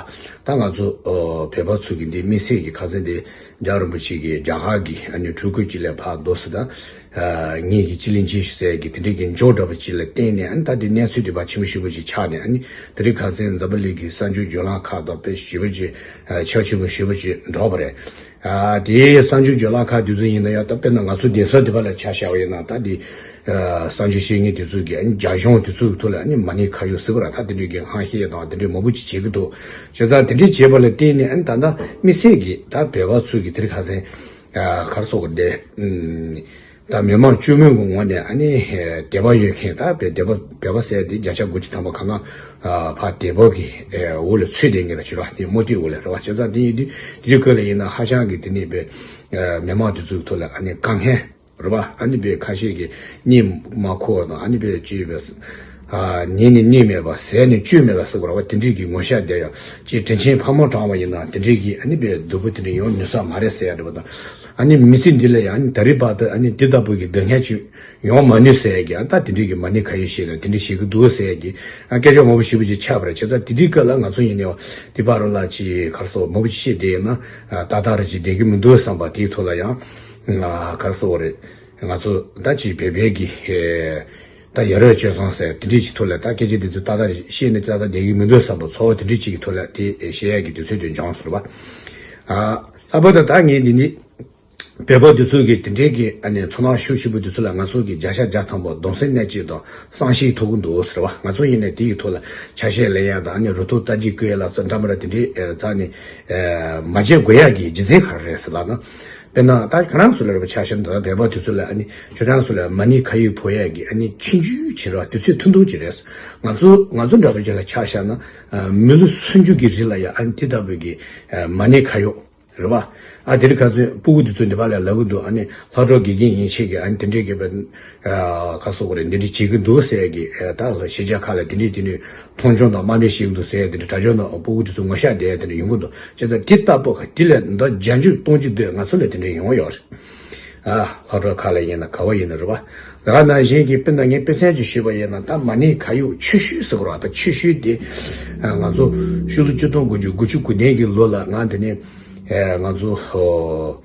ད་ང་ཚོ་ཨ་བོད་པ་ཚོ་གི་འདི་དམིགས་བསལ་གྱི་ཁ་སང་དེ་ རྒྱལ་བ་རིན་པོ་ཆེ་གིས་རྒྱ་གར་གྱི་ཨ་ནི་འཕྲུལ་འཁོར་ཅིག་ལ་ཕར་བསྡུར་སོང་ད། ངེད་ཀྱི་སྤྱི་གླིང་ཆེན་ཞིག་ཟེར་གྱི་དེ་འདྲའི་གི་འཇོག་འདྲ་པོ་ཅིག་ལ་བརྟེན་ནས། ཨ་ནི་ད་དེ་གནས་ཚུལ་དེ་ཕར་ཆེན་པོ་ཞེ་པོ་ཅིག་ཆགས་ནས། ཨ་ནི་དེ་རིང་ཁ་སང་འཛམ་བུ་གླིང་གི་གསར་འགྱུར་བརྗོད་ལམ་ཁག་དང་དཔེ་ཞེ་པོ་ཅིག་ཨ་ཁྱབ་ཆེན་པོ་ཞེ་པོ་ཅིག་འགྲོ་བ་རེད། ཨ་དེའི་གསར་འགྱུར་བརྗོད་ལམ་ཁག་དེ་ཚོ་ཡིན་ན་ཡང་། ད་དཔེར་ན་ང་ཚོ་གདན་ས་དེ་པ་ལ་ཆ་བཞག་པ་ཡིན་ན། ད་དེ་ཨ་གསར་འགྱུར་བཤད་མཁན་དེ་ཚོ་གིས། ཨ་ནི་རྒྱ་གཞུང་དེ་ཚོའི་ཐོག་ལ་ཨ་ནི་མ་ཎི་ཁ་ཡོག་ཟེར་བ་ར། ད་དེ་འདྲའི་གི་ཧམ་བཤད་དང་དེ་འདྲའི་མང་པོ་ཅིག་བྱེད་ཀྱི་འདུག་བྱས་ཙང་དེ་འདྲའི་བྱས་པ་ལ་བརྟེན་ནས། ཨ་ནི་ད་ལྟ་དམིགས་བསལ་གྱིས་ད་བོད་པ་ཚོ་གིས་དེ་རིང་ཁ་སང་ཨ་ག་རེ་ཟེར་དགོས་རེད། ཨམ། ད་མི་མང་དཀྱུས་མའི་ངོས་ནས་ཨ་ནི་ཨ་དད་པ་ཡོད་མཁན། ད་བོད་དད་པ་བོད་པ་ཟེར་དེ་བརྒྱ་ཆ་དགུ་བཅུ་ཐམ་པ་གང་ག་ཨ་ཕར་དད་པ་གི་ཨ་འོག་ལ་ཚུད་བསྡད་མཁན་ར་ཅིག་རེད་བ། དེ་རྨོངས་དད་འོག་ལ་རེད་བ། བྱས་ཙང་དེ་ཡིན་དུས་དེ་དུས་སྐབས་ལ་ཡིན་ན་ཧ་ཅང་གི་དེ་ནས་བོད་ཨ་མི་མང་དེ་ཚོའི་ཐོག་ལ་ཨ་ནི་དཀའ་ངལ་རེད་བ། ཨ་ནི་བོད་ཁ་ཤས་ཀྱིས་གཉིད་མ་ཁུག་པ་དང་། ཨ་ནི་བོད་ཅི་བས་ཨ་ཉལ་ནས་གཉིད་མེད་པ། ཟས་ནས་བཅུད་མེད་པ་ཟེར་དགོས་རེད་བ། དེ་འདྲའི་གི་ངོ་ཤེས་བསྡད་ཡོད། ཅིག་དྲིན་ཆེན་ཕ་མ་དྲངས་པ་ཡིན་ན་དེ་འདྲའི་གི་ཨ་ནི་བོད་སྡུག་པོ་དེ་འདྲ་ཡོང་ནུས་ས་མ་རེད་ཟེར་ཡ་འདྲ་པོ་དང་། ཨ་ནི་མི་ཚེ་འདི་ལ་ཡང་ཨ་ནི་ད་རེས་བར་དུ་ཨ་ནི་འདི་ལྟ་བུ་གི་སྡུག་བསྔལ་ཅིག་ཡོང་མ་ནུས་ཟེར་ཡ་གི། ཨ་ད་དེ་འདྲའི་གི་མ་ཎི་ཁ་ཡོག་བཞེས་ནས་དེ་འདྲ་བྱེད་ཀྱི་འདུག་ཟེར་ཡ་གི་ཨ་སྐད་ཆ་མང་པོ་ཞེ་པོ་ཅིག་ཆགས་པ་རེད། བྱས་ཙང་དེ་དུས་སྐབས་ལ་ང་ཚོ་ཡིན་ནའི་དེ་བར་ལ་ཅིག་ག་རེ་ཟེར་དགོས་རེད། མང་པོ་ཅིག་བཤད་བསྡད་ཡོད་ན་ཨ་ཏག་ཏག་རེ་ཅིག་བསྡད་ཀྱི་མི་འདུག་བསམ་པ་དེའི་ཐོག་ལ་ཡང་ཨ་ག་རེ་ཟེར་དགོས་རེད། ང་ཚོ་ད་ཅིག་བོད་པའི་གི་ཨེ་ད་ཡ་རབས་སྤྱོད་བཟང་ཟེར་དེ་འདྲ་ཅིག་ཐོག་ལ་ད་སྐད་ཆ་དེ་ཚོ་ཏག་ཏག་རེ་བཤད་ནས་ཏག་ཏག་བསྡད་ཀྱི་མི་འདུག་བསམ་པ། ཚོར་བ་དེ་འདྲ་ཅིག་གི་ཐོག་ལ་དེ་བཤད་ཡ་གི་དུས་ཚོད་དེ་འབྱུང་སོང་རེད་པ། ཨ་ལྷག་པར་དུ་ད་ངས་འདི་ནི་བོད་པ་དེ་ཚོ་གི་དེ་འདྲའི་གི་ཨ་ནི་ཚོར་སྣང་ཤུགས་ཆེན་པོ་དེ་ཚོ་ལ་ང་ཚོ་གི་བརྒྱ་ཆ་བརྒྱ་ཐམ་པ་གདུང་སེམས་མཉམ་སྐྱེད་དང་བསམ་ཤེས་ཐུབ་ཀྱི་འདུག་ཟེར་བ། ང་ཚོ་ཡིན་ནའི་དེ་ཡི་ཐོག་ལ་ཆ་ཤས་ལེན་ཡ་དང་། ཨ་ནི་རུ་ཐུག་ལྟ་ཅི་བཀོད་ཡ་ལ་ཙ་འདྲ་མི་འདྲ་དེ་འདྲའི་ཨ་རྩ་ནས་ཨ་མ་བྱེད་དགོས་ཡ་གི་རྒྱུ་མཚན་ག་རེ་རེད་ཟེར་ལབ་ན། དཔེར་ན་ད་ཁྱོད་རང་ཚོ་ལ་རེ་བ་ཆ་བཞག་ན། ད་བོད་པ་དེ་ཚོ་ལ་ཨ་ནི་ཁྱོད་རང་ཚོ་ལ་མ་ཎི་ཁ་ཡོག་ཕོག་ཡ་གི་ཨ་ནི་ཆུང་ཆུང་ཅིག་རེད་བ། དུས་ཚོད་ཐུང་ཐུང་ཅིག་རེད། ང་ཚོ་ང་ཚོ་འདྲ་པོ་ཅིག་ལ་ཆ་བཞག་ན་ཨ་མི་ལོ་སུམ་ཅུ་གི་རིང་ལ་ཡ་ཨ་ནི་དེ་ལྟ་བུའི་གི་ཨ་མ་ཎི་ཁ་ཡོག་རེད་བ། ཨ་དེ་རིང་ཁ་སང་སྤུ་གུ་དེ་ཚོ་འདི་པ་ལ་ལབ་ཀྱི་འདུག་ཨ་ནི་ལྷག་གྲོགས་དགེ་རྒན་ཡན་ཆད་ཀྱིས་ཨ་ནི་དེ་འདྲའི་གི་བ་ཨ་ག་རེ་ཟེར་དགོས་རེད། འདི་འདྲ་བྱེད་ཀྱི་འདུག་ཟེར་གི། ཨ་ད་ལ་གཞིས་ཆགས་ཁག་ལ་དེ་འདྲའི་དེ་འདྲའི་མཐོང་ཆུང་དང་དམའ་འབེབས་བྱེད་ཀྱི་འདུག་ཟེར་ཡ་དེ་འདྲ་དྲ་ཕྱོགས་ནང་སྤུ་གུ་དེ་ཚོ་ངོ་ཤེས་བསྡད་ཡ་དེ་འདྲ་ཡོང་གི་འདུག་བྱས་ཙང་དེ་ལྟ་བུ་ག་དེ་ལས་ཟླ་བརྒྱད་ཅུ་སྟོང་ཅུ་སྡོད་ང་ཚོ་ལ་དེ་འདྲ་ཡོང་ཡོད་རེད། ཨ་ལྷག་གྲོགས་ཁག་ལ་ཡིན་ན་ག་བ་ཡིན་ན་རེད་བ། ད་ག་ནང་བཞིན་གྱི་དཔེར་ན་ངས་དཔེ་མཚོན་ཅིག་ཞུས་པ་ཡིན་ན། ད་མ་ཎི་ཁ་ཡོག་ཆེ་ཤོས་ཟེར་དགོས་རེད་བ། ད་ཆེ་ཤོས་དེ་ཨ་ང་ཚོ་ཕྱི་ལོ་ཆིག་སྟོང་དགུ་བརྒྱ་དགུ་བཅུ་གོ་བདུན་གྱི་ལོ་ལ་ང་དེ་ནས་ཨ་ང་ཚོ་ཨོ་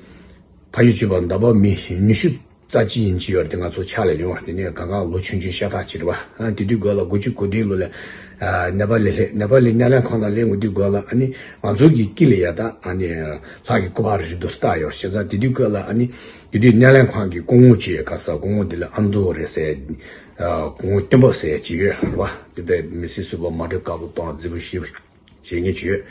ཕ་ཡུལ་གཅིག་པ་ཟླ་བ་མི་ཉི་ཤུ་རྩ་གཅིག་ཡིན་གྱི་ཡོད་རེད། དེ་ང་ཚོ་ཕྱག་ལ་ལེན་པ་དེ་ནས་གང་ག་ལོ་ཆུང་ཆུང་ཤ་སྟག་ཅིག་རེད་བ། ཨ་དེ་དུས་སྐབས་ལ་དགུ་བཅུ་གོ་བདུན་ལོ་ལ་ཨ་ནེ་པ་ལི་སླེབས། ནེ་པ་ལི་སྣེ་ལེན་ཁང་ནང་སླེབས་ཡོང་དུས་སྐབས་ལ་ཨ་ནི་ང་ཚོ་གི་དཀྱིལ་ལ་ཡ་ད་ཨ་ནི་ལྷ་གི་སྐུ་པར་རེ་རེ་འདུག་སེ་བཏགས་ཡོད་རེད། བྱས་ཙང་དེ་དུས་སྐབས་ལ་ཨ་ནི་དེ་དུས་སྣེ་ལེན་ཁང་གི་སྐུ་ངོ་ཅིག་ག་ས་སྐུ་ངོ་དེ་ལ་ཨ་མདོ་རེད་ཟེར། ཨ་སྐུ་ངོ་སྟོན་པ་ཟེར་ཡ་ཅིག་ཡོད་རེད་བ། དེ་པའི་མི་སེར་ཚོས་མ་འདྲ་དཀར་པོ་དང་རྫིག་པོ་ཞེ་པོ་བྱེད་མཁན་ཅིག་ཡོད།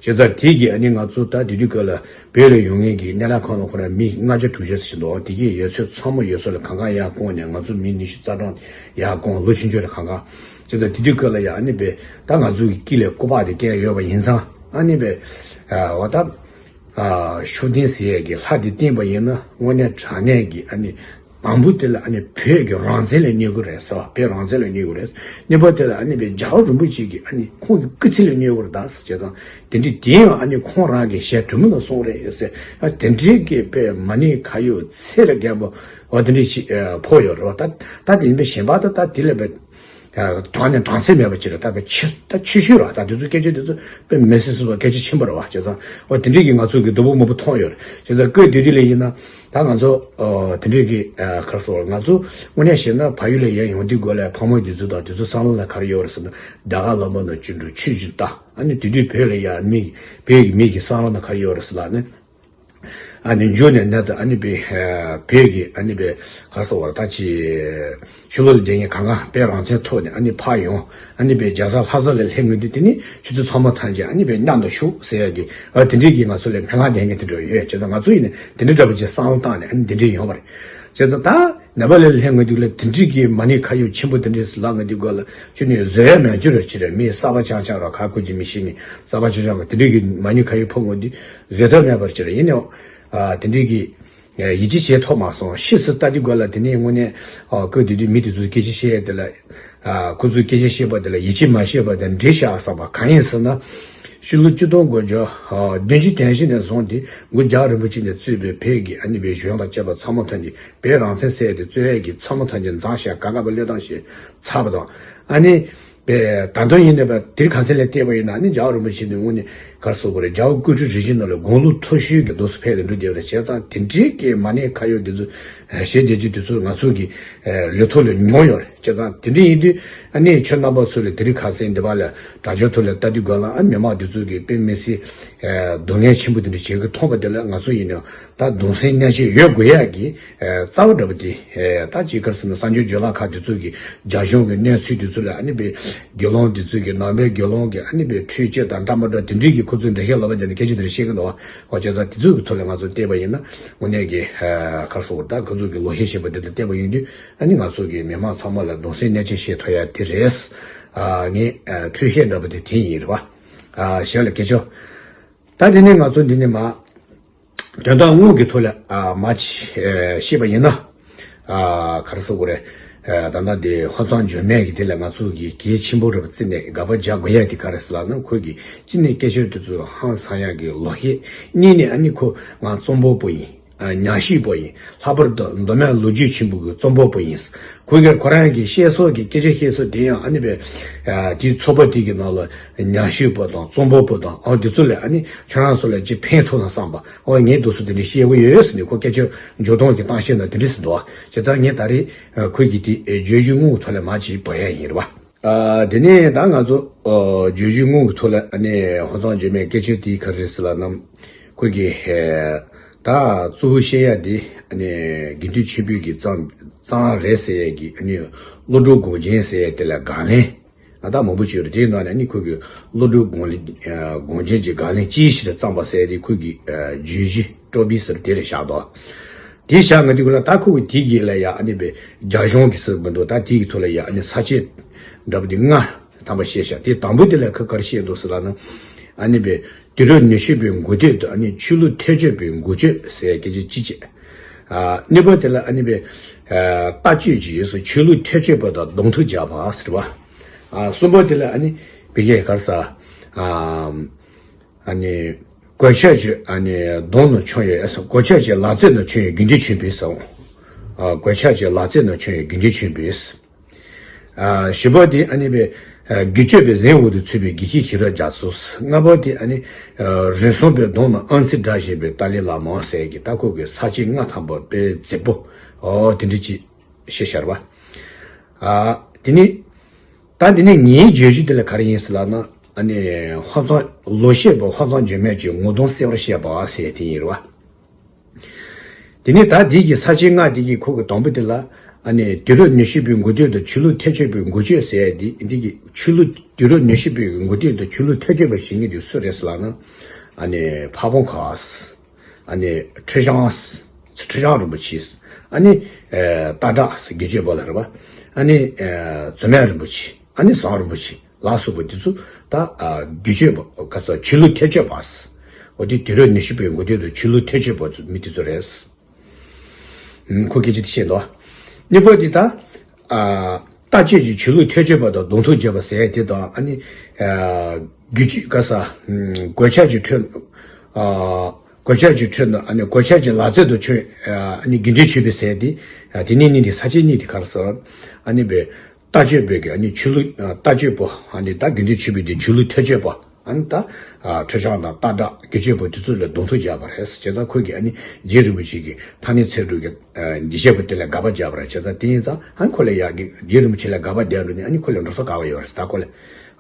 བྱས་ཙང་དེ་གིས་ཨ་ནི་ང་ཚོ་ད་དེ་དུས་སྐབས་ལ་བོད་ལ་ཡོང་མཁན་གྱི་སྣེ་ལེན་ཁང་ནང་ཁོ་རང་མི་ལྔ་བརྒྱ་དྲུག་བརྒྱ་ཙམ་ཞིག་འདུག་དེ་གའི་ཡོད་ཚད་ཚང་མ་ཡོད་ས་ལ་གང་ག་ཡར་བསྐོངས་ནས། ང་ཚོ་མི་ཉི་ཤུ་རྩ་གྲངས་ཡར་བསྐོངས། ལོ་ཆུང་ཆུང་རེད་གང་ག་བྱས་ཙང་དེ་དུས་སྐབས་ལ་ཡ་ཨ་ནི་བོད་ད་ང་ཚོ་གི་དཀྱིལ་ལ་སྐུ་པར་དེ་བཀལ་ཡོད་པ་ཡིན་ཙང་། ཨ་ནི་བོད་ཨ་འོ་ད་ཨ་ཤུགས་ལྡན་ཟེར་ཡས་ཀྱི་ལྷ་དེ་བསྟེན་པ་ཡིན་ན་དངོས་གནས་དྲང་གནས་ཀྱི་ཨ་ནི་དང་པོ་དེ་ལ་ཨ་ནི་བོད་ཀྱི་རང་བཙན་ལ་གནོད་ཀྱི་རེད་ཟེར་བ། བོད་རང་བཙན་ལ་གནོད་ཀྱི་རེད། གཉིས་པ་དེ་ལ་ཨ་ནི་བོད་རྒྱལ་བ་རིན་པོ་ཆེ་གི་ཨ་ནི་ཁོང་གི་སྐུ་ཚེ་ལ་གནོད་ཀྱི་རེད་ད་ཟེར། བྱས་ཙང་དེ་འདྲའི་དེ་ཡང་ཨ་ནི་ཁོང་རང་གི་ཞལ་གྲོས་མོལ་ལ་སོང་རེད་ཟེར། ཨ་དེ་འདྲའི་གི་བོད་མ་ཎི་ཁ་ཡོག་ཚད་ལས་བརྒལ་བ་འོ་དེ་འདྲའི་ཞིག་ཨ་ཕོག་ཡོད་རེད་བ། ད་ད་དེ་ཡིན་པའི་གཞན་པ་ད་ད་དེ་ལས་བོད་ཨ་དྲང་ནས་དྲང་སེམས་མེད་པ་ཅིག་རེད། ད་བོད་ཆེ་ད་ཆེ་ཤོས་རེད་བ། ད་དེ་ཚོ་སྐད་ཆ་དེ་ཚོ་དཔེ་མི་སྲིད་སོང་བ་སྐད་ཆ་ཆེན་པོ་རེད་བ། བྱས་ཙང་འོ་དེ་འདྲའི་གི་ང་ཚོ་གི་སྡུག་པོ་མང་པོ་མཐོང་ཡོད་རེད། བྱས་ཙང་སྐབས་དེ་དུས་ལ་ཡིན་ན། ད་ང་ཚོ་ཨ་དེ་འདྲའི་གི་ཨ་ག་རེ་ཟེར། ང་ཚོ་དངོས་གནས་བཤད་ན་ཕ་ཡུལ་ལ་ཡར་ཡོང་དུས་སྐབས་ལ་ཕ་མ་དེ་ཚོ་དང་དེ་ཚོ་བསམ་བློ་ལ་ག་རེ་ཡོད་རེད་ཟེར་ན། དར་དཀར་ལམ་བར་ན་སྐྱིད་འགྲོ་ཆོས་ཀྱི་རྟ། ཨ་ནི་དེ་དུས་བོད་ལ་ཡ་མི་བོད་ཀྱི་མི་གི་བསམ་བློ་ན་ག་རེ་ཡོད་རེད་ཟེར་ལབ་ན། ཨ་ནི་མཇུག་ནས་ནད་དུ་ཨ་ནི་བོད་བོད་ཀྱི་ཨ་ནི་བོད་ག་རེ་ཟེར་བ་རེད། ད་ཅི་ཕྱི་ལོགས་ལ་བསྡད་མཁན་གང་ག་བོད་རང་བཙན་ཐོག་ནས་ཨ་ནི་ཕར་ཡོང་། ཨ་ནི་བོད་རྒྱལ་ས་ལྷ་ས་ལ་སླེབས་ཡོང་དུས་དེ་ནི་ཆུ་ཚོད་ཚང་མ་ཐམས་ཅད་ཨ་ནི་བོད་མཉམ་དུ་བཞུགས་ཟེར་ཡ་གི་ཨ་དེ་འདྲའི་གི་ང་ཚོ་ལ་སྨོན་ལམ་འདེབས་མཁན་དེ་འདྲ་ཡོད། བྱས་ཙང་ང་ཚོ་ཡིན་ནས་དེ་འདྲ་འདྲ་པོ་ཅིག་བསམ་བློ་བཏང་ནས་ཨ་ནི་དེ་འདྲ་ཡོང་བ་རེད། བྱས་ཙང་ད་ནེ་པ་ལ་སླེབས་ཡོང་དུས་ལ་དེ་འདྲའི་གི་མ་ཎི་ཁ་ཡོག་ཆེན་པོ་དེ་འདྲས་ལབ་ཡོང་དུས་སྐབས་ལ་ཅི་ནས་བཟོད་ཡ་མེད་ཅི་རེད། ཅི་རེད། མི་གསར་པ་རྐྱང་རྐྱང་ར་ག་གོ་གི་མི་ཤེས་མཁན་གསར་པ་རྐྱང་རྐྱང་གིས་དེ་འདྲའི་གི་མ་ཎི་ཁ་ཡོག་ཕབ་ཡོང་དུས་བཟོད་ཐབས་མེད་པ་ཅིག་རེད། ཡིན་ནའང་ཨ་དེ་འདྲའི་གི་ཡིད་ཆེས་བྱེད་ཐུབ་མ་སོང་། ཕྱིས་སུ་ལྟ་དུས་སྐབས་ལ་དེ་ནས་དངོས་གནས་ཨ་སྐབས་དེ་དུས་མི་དེ་ཚོས་སྐད་ཆ་བཤད་ཡ་དེ་ལ། ཨ་ཁོ་ཚོས་སྐད་ཆ་བཤད་པ་དེ་ལ་ཡིད་ཆེས་མ་བྱས་པ་དང་འགྲིག་ཤག་བསམ་པ་གང་ཡིན་ཟེར་ན། ཕྱི་ལོ་ཆིག་སྟོང་དགུ་བརྒྱ་ཨ་བདུན་ཅུ་དོན་བཞི་ནས་བཟུང་སྟེ་གུ་རྒྱལ་བ་རིན་པོ་ཆེ་ནས་གཙོས་པའི་བོད་ཀྱི་ཨ་ནི་བོད་གཞུང་དང་བཅས་པ་ཚང་མ་ཐམས་ཅད། བོད་རང་བཙན་ཟེར་དེ་རྩོད་ཡ་གི་ཚང་མ་ཐམས་ཅད་འཛིན་བྱས། ག་ག་པ་བློས་བཏང་བྱས་ཚར་བ་དང་། ཨ་ནི་བོད་ད་དུང་ཡིན་ནའི་བོད་དེར་ག་ཚད་ལ་བལྟས་པ་ཡིན་ན། ཨ་ནི་རྒྱལ་བ་རིན་པོ་ཆེ་ནི་དངོས་གནས་ ག་རེ་ཟེར་དགོས་རེད། རྒྱལ་བ་སྐུ་ཕྲེང་རིམ་བྱོན་ནང་ལ་དགུང་ལོ་མཐོ་ཤོས་ཀྱི་འདུག་སེ་ཕེབས་ཏེ་འགྲོ་བསྡད་པ་རེད། བྱས་ཙང་དེ་འདྲའི་གི་མ་ཎི་ཁ་ཡོད་དེ་ཚོ་ཨ་བཞེས་བསྡད་རྒྱུ་དེ་ཚོ་ང་ཚོ་གི་ཨ་ལུས་ཐོག་ལ་མྱོང་ཡོད་རེད། བྱས་ཙང་དེ་འདྲ་ཡིན་དུས་ཨ་ནི་ཁྱེད་རྣམ་པ་ཚོ་ལ་དེ་རིང་ཁ་སང་འདི་པར་ལ་དྲ་རྒྱ་ཐོག་ལ་ལྟ་དུས་སྒང་ལ་ཨ་མི་མང་དེ་ཚོ་གི་དཔེ་མི་སྲིད་ཨ་སྡུག་བསྔལ་ཆེན་པོ་དེ་འདྲ་བྱེད་ཀྱི་མཐོང་བ་དེ་ལ་ང་ཚོ་ཡིན་ན་ད་གདུང་སེམས་མཉམ་སྐྱེད་ཡོད་དགོས་ཡག་གི་ཨ་རྩ་བ་འདྲ་པོ་དེ་ཨ་ད་ཅིག་ག་རེ་ཟེར་ན་གསར་འགྱུར་བརྗོད་ལམ་ཁག་དེ་ཚོ་གི་རྒྱ་གཞུང་གི་གནས་ཚུལ་དེ་ཚོ་ལ་ཨ་ནི་དཔེ་དགེ་སློང་དེ་ཚོ་གི་ནང་པའི་དགེ་སློང་གི་ཨ་ནི་དཔེ་འཕྲུལ་ཆས་དང་འདྲ་མི་འདྲ་དེ་འདྲའི་གི་ཁོ་ཚོས་འགྲེལ་བཤད་ལབ་པ་དེ་འདྲ་སྐད་ཆ་དེ་འདྲ་བཤད་ཀྱི་འདུག་བ། ཨོ་བྱས་ཙང་དེ་ཚོ་གི་ཐོག་ལ་ང་ཚོ་བལྟས་པ་ཡིན་ན་དངོས་གནས་ཀྱི་ཨ་ག་རེ་ཟེར་དགོས་རེད། ད་ཁོ་ཚོ་གི་ལོ་རྒྱུས་བཤད་པ་དེ་ལ་བལྟས་པ་ཡིན་དུས་ཨ་ནི་ང་ཚོ་གི་མི་མང་ཚང་མ་ལ་གདུང་སེམས་མཉམ་སྐྱེད་བྱེད་ཐུབ་ཡ་དེ་རེད། ཨ་ངའི་ཨ་འཕྲོས་བཤད་འདྲ་པོ་དེ་དེ་ཡིན་རེད་བ། ཨ་གཞན་ལ་སྐད་ཆ། ད་དེ་ནས་ང་ཚོ་འདི་ནས་མ་དོན་དག་དངོས་ཀྱི་ཐོག་ལ་ཨ་མ་ཅིག་ཨ་བཤད་པ་ཡིན་ན། ཨ་ག་རེ་ཟེར་དགོས་རེད། ཨ་ད་ལྟ་དེ་ཧོར་གཙང་འཇོལ་མོ་གི་དེ་ལ་ང་ཚོ་གི་གལ་ཆེན་པོ་རེད་པ་བརྩིས་ནས་དགག་པ་རྒྱག་དགོས་ཡ་དེ་ག་རེ་ཟེར་ལབ་ན། ཁོ་གི་གཅིག་ནས་སྐད་ཆ་དེ་ཚོ་ཧང་སང་ཡག་གི་ལོ་རྒྱུས། གཉིས་ནས་ཨ་ནི་ཁོ་ང་རྩོམ་པ་པོ་ཡིན། ཨ་ཉམས་ཞིབ་པ་ཡིན། ལྷག་པར་དུ་མདོ་སྨད་ལོ་རྒྱུས་ཆེན་པོ་གི་རྩོམ་པ་པོ་ཡིན། ཁོ་གིས་ཁོ་རང་གི་བཤད་སྲོལ་གྱི་སྐད་ཆ་བཤད་སྲོལ་དེ་ཡང་ཨ་ནི་པའི་ཨ་དེའི་ཚོགས་པ་དེ་གི་ནང་ལ་ཉམས་ཞིབ་པ་དང་རྩོམ་པ་པོ་དང་ཨ་དེ་ཚོ་ལ་ཨ་ནི་ཁྱོད་རང་ཚོ་ལ་ཅིག་ཕན་ཐོགས་ན་བསམ་པ། ཨོ་ངས་འདུག་སེ་དེ་འདྲ་བཤད་ཀྱི་ཡོད་ཟེར་ནས་ཁོ་སྐད་ཆ་འཇོག་སྟངས་ཀྱི་སྟངས་བཤད་ན་དེ་འདྲ་ཟེར་འདུག་བ། བྱས་ཙང་ངས་ད་རེས་ཨ་ཁོ་གི་དེ་ཨ་བརྗོད་གཞི་དངོས་ཀྱི་ཐོག་ལ་མར་ཅིག་འབུལ་ཡ་ཡིན་རེད་བ། ཨ་དེ་ནས་ད་ང་ཚོ་ཨ་བརྗོད་གཞི་དངོས་ཀྱི་ཐོག་ལ་ཨ་ནི་ཧོར་གཙང་འཇོལ་མོའི་སྐད་ཆ་དེ་ག་རེ་རེད་ཟེར་ལབ་ན། ཁོ་གི་ཨ་ད་གཙོ་བོ་བཤད་ཡ་དེ་ཨ་ནི་དགེ་འདུན་ཆོས་འཕེལ་གྱི་གཙང་གཙང་རེད་ཟེར་ཡ་གི་ཨ་ནི་བློ་གྲོས་དགོངས་ཆེན་ཟེར་ཡ་དེ་ལ་དགག་ལན། ཨ་ད་མང་པོ་ཅིག་ཡོད་རེད། དེའི་ནང་ནས་ནི་ཁོ་གི་བློ་གྲོས་དགོངས་ལས་ཨ་དགོངས་ཆེན་གྱི་དགག་ལན་དཔྱད་གཞིར་བརྩམས་པ་ཟེར་ཏེ་ཁོ་གི་ཨ་བརྗོད་གཞི་ཀྲོ་བི་ཟེར་དེ་ལ་བཞག་འདུག་དེ་བཞག་ང་དེ་ཀུན་ལ་ད་ཁོ་གི་དེ་གི་ལ་ཡ་ཨ་ནི་པའི་རྒྱ་གཞུང་གི་ཟེར་མི་འདུག་ད་དེ་གི་ཐོག་ལ་ཡ་ཨ་ནི་ས་བཅད་འདྲ་པོ་དེ་ལྔ་ཐམ་པ་བཤད་བཞག་དེ་དང་པོ་དེ་ལ་ཁོས་ག་རེ་བཤད་འདུག་ཟེར་ལབ་ན། ཨ་ནི་པའི་དུས་རབས་ཉི་ཤུ་པའི་འགོ་སྟོད་དུ་ཨ་ནི་ཆོས་ལུགས་ཐལ་སྤྱོད་པའི་འགོ་བརྗོད་ཟེར་སྐད་ཆ་གཅིག་བྱས། ཨ་གཉིས་པ་དེ་ལ་ཨ་ནི་པའི་ཨ་ལྟ་སྤྱོད་ཀྱི་ཡོད་སུ་ཆོས་ལུགས་ཐལ་སྤྱོད་པ་དང་གདོང་ཐུག་བརྒྱབ་པ་ཟེར་བ། ཨ་གསུམ་པ་དེ་ལ་ཨ་ནི་བི་གེ་གར་ས་ཨ་ཨ་ནི་གོད་ཆག་གི་ཨ་ནི་གདོང་ནས་བྱུང་ཡོད་ཨ་གོད་ཆག་གི་ལག་རྩལ་ནས་བྱུང་ཡོད་དགེ་འདུན་ཆོས་འཕེལ་ཟེར། ཨ་གོད་ཆག་གི་ལག་རྩལ་ནས་བྱུང་ཡོད་དགེ་འདུན་ཆོས་འཕེལ། ཨ་བཞི་པ་དེ་ཨ་ནི་པའི་ཨ་དགེ་སྤྱོད་པའི་གཟིམ་འོག་ཏུ་ཚུད་པའི་དགེ་བཤེས་ཞི་རགས་རྒྱ་མཚོ། ལྔ་པ་དེ་ཨ་ནི་ཨ་རིགས་གསུམ་པའི་གདོང་ན་ཨང་རྩིས་སྒྲ་བཞིན་པའི་ཏཱ་ལའི་བླ་མ་ཟེར་གྱི་ད་ཁོ་གི་ས་བཅད་ལྔ་ཐམ་པ་དཔེ་མཛེས་པོ་ཨོ་དེ་འདྲ་ཅིག་བཤད་བཞག་པ། ཨ་དེ་ནི་ད་འདི་ནི་ངའི་བརྗོད་གཞི་དེ་ལ་ག་རེ་ཡིན་ཟེར་ལབ་ན། ཨ་ནི་ཧོར་གཙང་ལོ་བཤད་པ་ཧོར་གཙང་འཇོལ་མོ་གྱི་ངོ་གདོང་གསལ་བར་བཤད་པ་ཟེར་དེ་ཡིན་རེད་བ། དེ་ནས་ད་འདི་གི་ས་བཅད་ལྔ་འདི་གི་ཁོ་གི་དང་པོ་དེ་ལ་ཨ་ནི་དུས་རབས་ཉི་ཤུ་པའི་འགོ་སྟོད་དུ་ཆོས་ལུགས་ཐལ་སྤྱོད་པའི་འགོ་བརྗོད་ཟེར་ཡ་འདི་འདི་གི་ཆོས་ལུགས་དུས་རབས་ཉི་ཤུ་པའི་འགོ་སྟོད་དུ་ཆོས་ལུགས་ཐལ་སྤྱོད་པ་ཞིག་ངེས་དུས་སུ་རེད་ཟེར་ལབ་ན། ཨ་ནི་ཕ་བོང་ཁ། ཨ་ནི་ཁྲི་བྱང་། ཁྲི་བྱང་རིན་པོ་ཆེ། ཨ་ནི་ཨ་སྟག་བྲག་དགེ་སྤྱོད་པ་ལ་རེད་བ། ཨ་ནི་ཨ་མཛོ་མོ་རིན་པོ་ཆེ། ཨ་ནི་ཟམ་རིན་པོ་ཆེ་ལ་སོགས་པ་འདི་ཚོ་ད་ཨ་དགེ་སྤྱོད་པ་ག་ས་ཆོས་ལུགས་ཐལ་སྤྱོད་པ། འོ་དེ་དུས་རབས་ཉི་ཤུ་པའི་འགོ་སྟོད་དུ་ཆོས་ལུགས་ཐལ་སྤྱོད་པ་ཚོ་མི་དེ་ཚོ་རེད། ཨུམ་ཁོ་སྐད་ཆ་དེ་བཤད་འདུག་གཉིས་པ་དེ་ད་ཨ་ལྟ་སྤྱོད་ཀྱི་ཆོས་ལུགས་ཐལ་སྤྱོད་པ་དང་གདོང་ཐུག་བརྒྱབ་པ་ཟེར་ཡ་དེ་དང་ཨ་ནི་ཨ་དགེ་སྤྱོད་ག་ས་ཨུམ་གོད་ཆག་གི་ཁྲོད་ཨ་གོད་ཆག་གི་ཁྲོད་ནས་ཨ་ནི་གོད་ཆག་གི་ལག་རྩལ་དུ་ཆོས་ཨ་ནི་དགེ་འདུན་ཆོས་འཕེལ་ཟེར་ཏེ། ཨ་དེ་ནས་ནི་འདི་ས་བཅད་གཉིས་དེ་ག་རེ་ཟེར། ཨ་ནི་པའི་ལྟ་སྤྱོད་པའི་གི་ཨ་ནི་ཆོས་ལུགས་ཨ་ལྟ་སྤྱོད་པོ་ཨ་ནི་ད་དགེ་འདུན་ཆོས་འཕེལ་དེ་ཆོས་ལུགས་ཐལ་སྤྱོད་པ་ཨ་ནི་ད་ཨ་ཁྲི་བྱང་དང་སྟག་བྲག་དགེ་སྤྱོད་པ་དེ་ཚོ་ལ་གདོང་ཐུག་བརྒྱབ་པ་རེད། བྱས་ཙང་ཁོས་གི་ཨ་ནི་རྗེ་རིན་པོ་ཆེ་གི་ཐ་སྙད་ཚད་གྲུབ་ཀྱི་ཨ་འདི་བཤད་པ་དེ་ལ་དགག་པ་བརྒྱབ་པ་རེད། བྱས་ཙང་དེ་ཡིན་ཙང་ཨ་ནི་ཁོ་ལ་ཡག་གི་རྗེ་རིན་པོ་ཆེ་ལ་དགག་པ་བརྒྱབ་འགྲོ་ནི་ཨ་ནི་ཁོ་ལ་འགྲོ་ས་ག་བ་ཡོད་རེད་ད་ཁོ་ལ།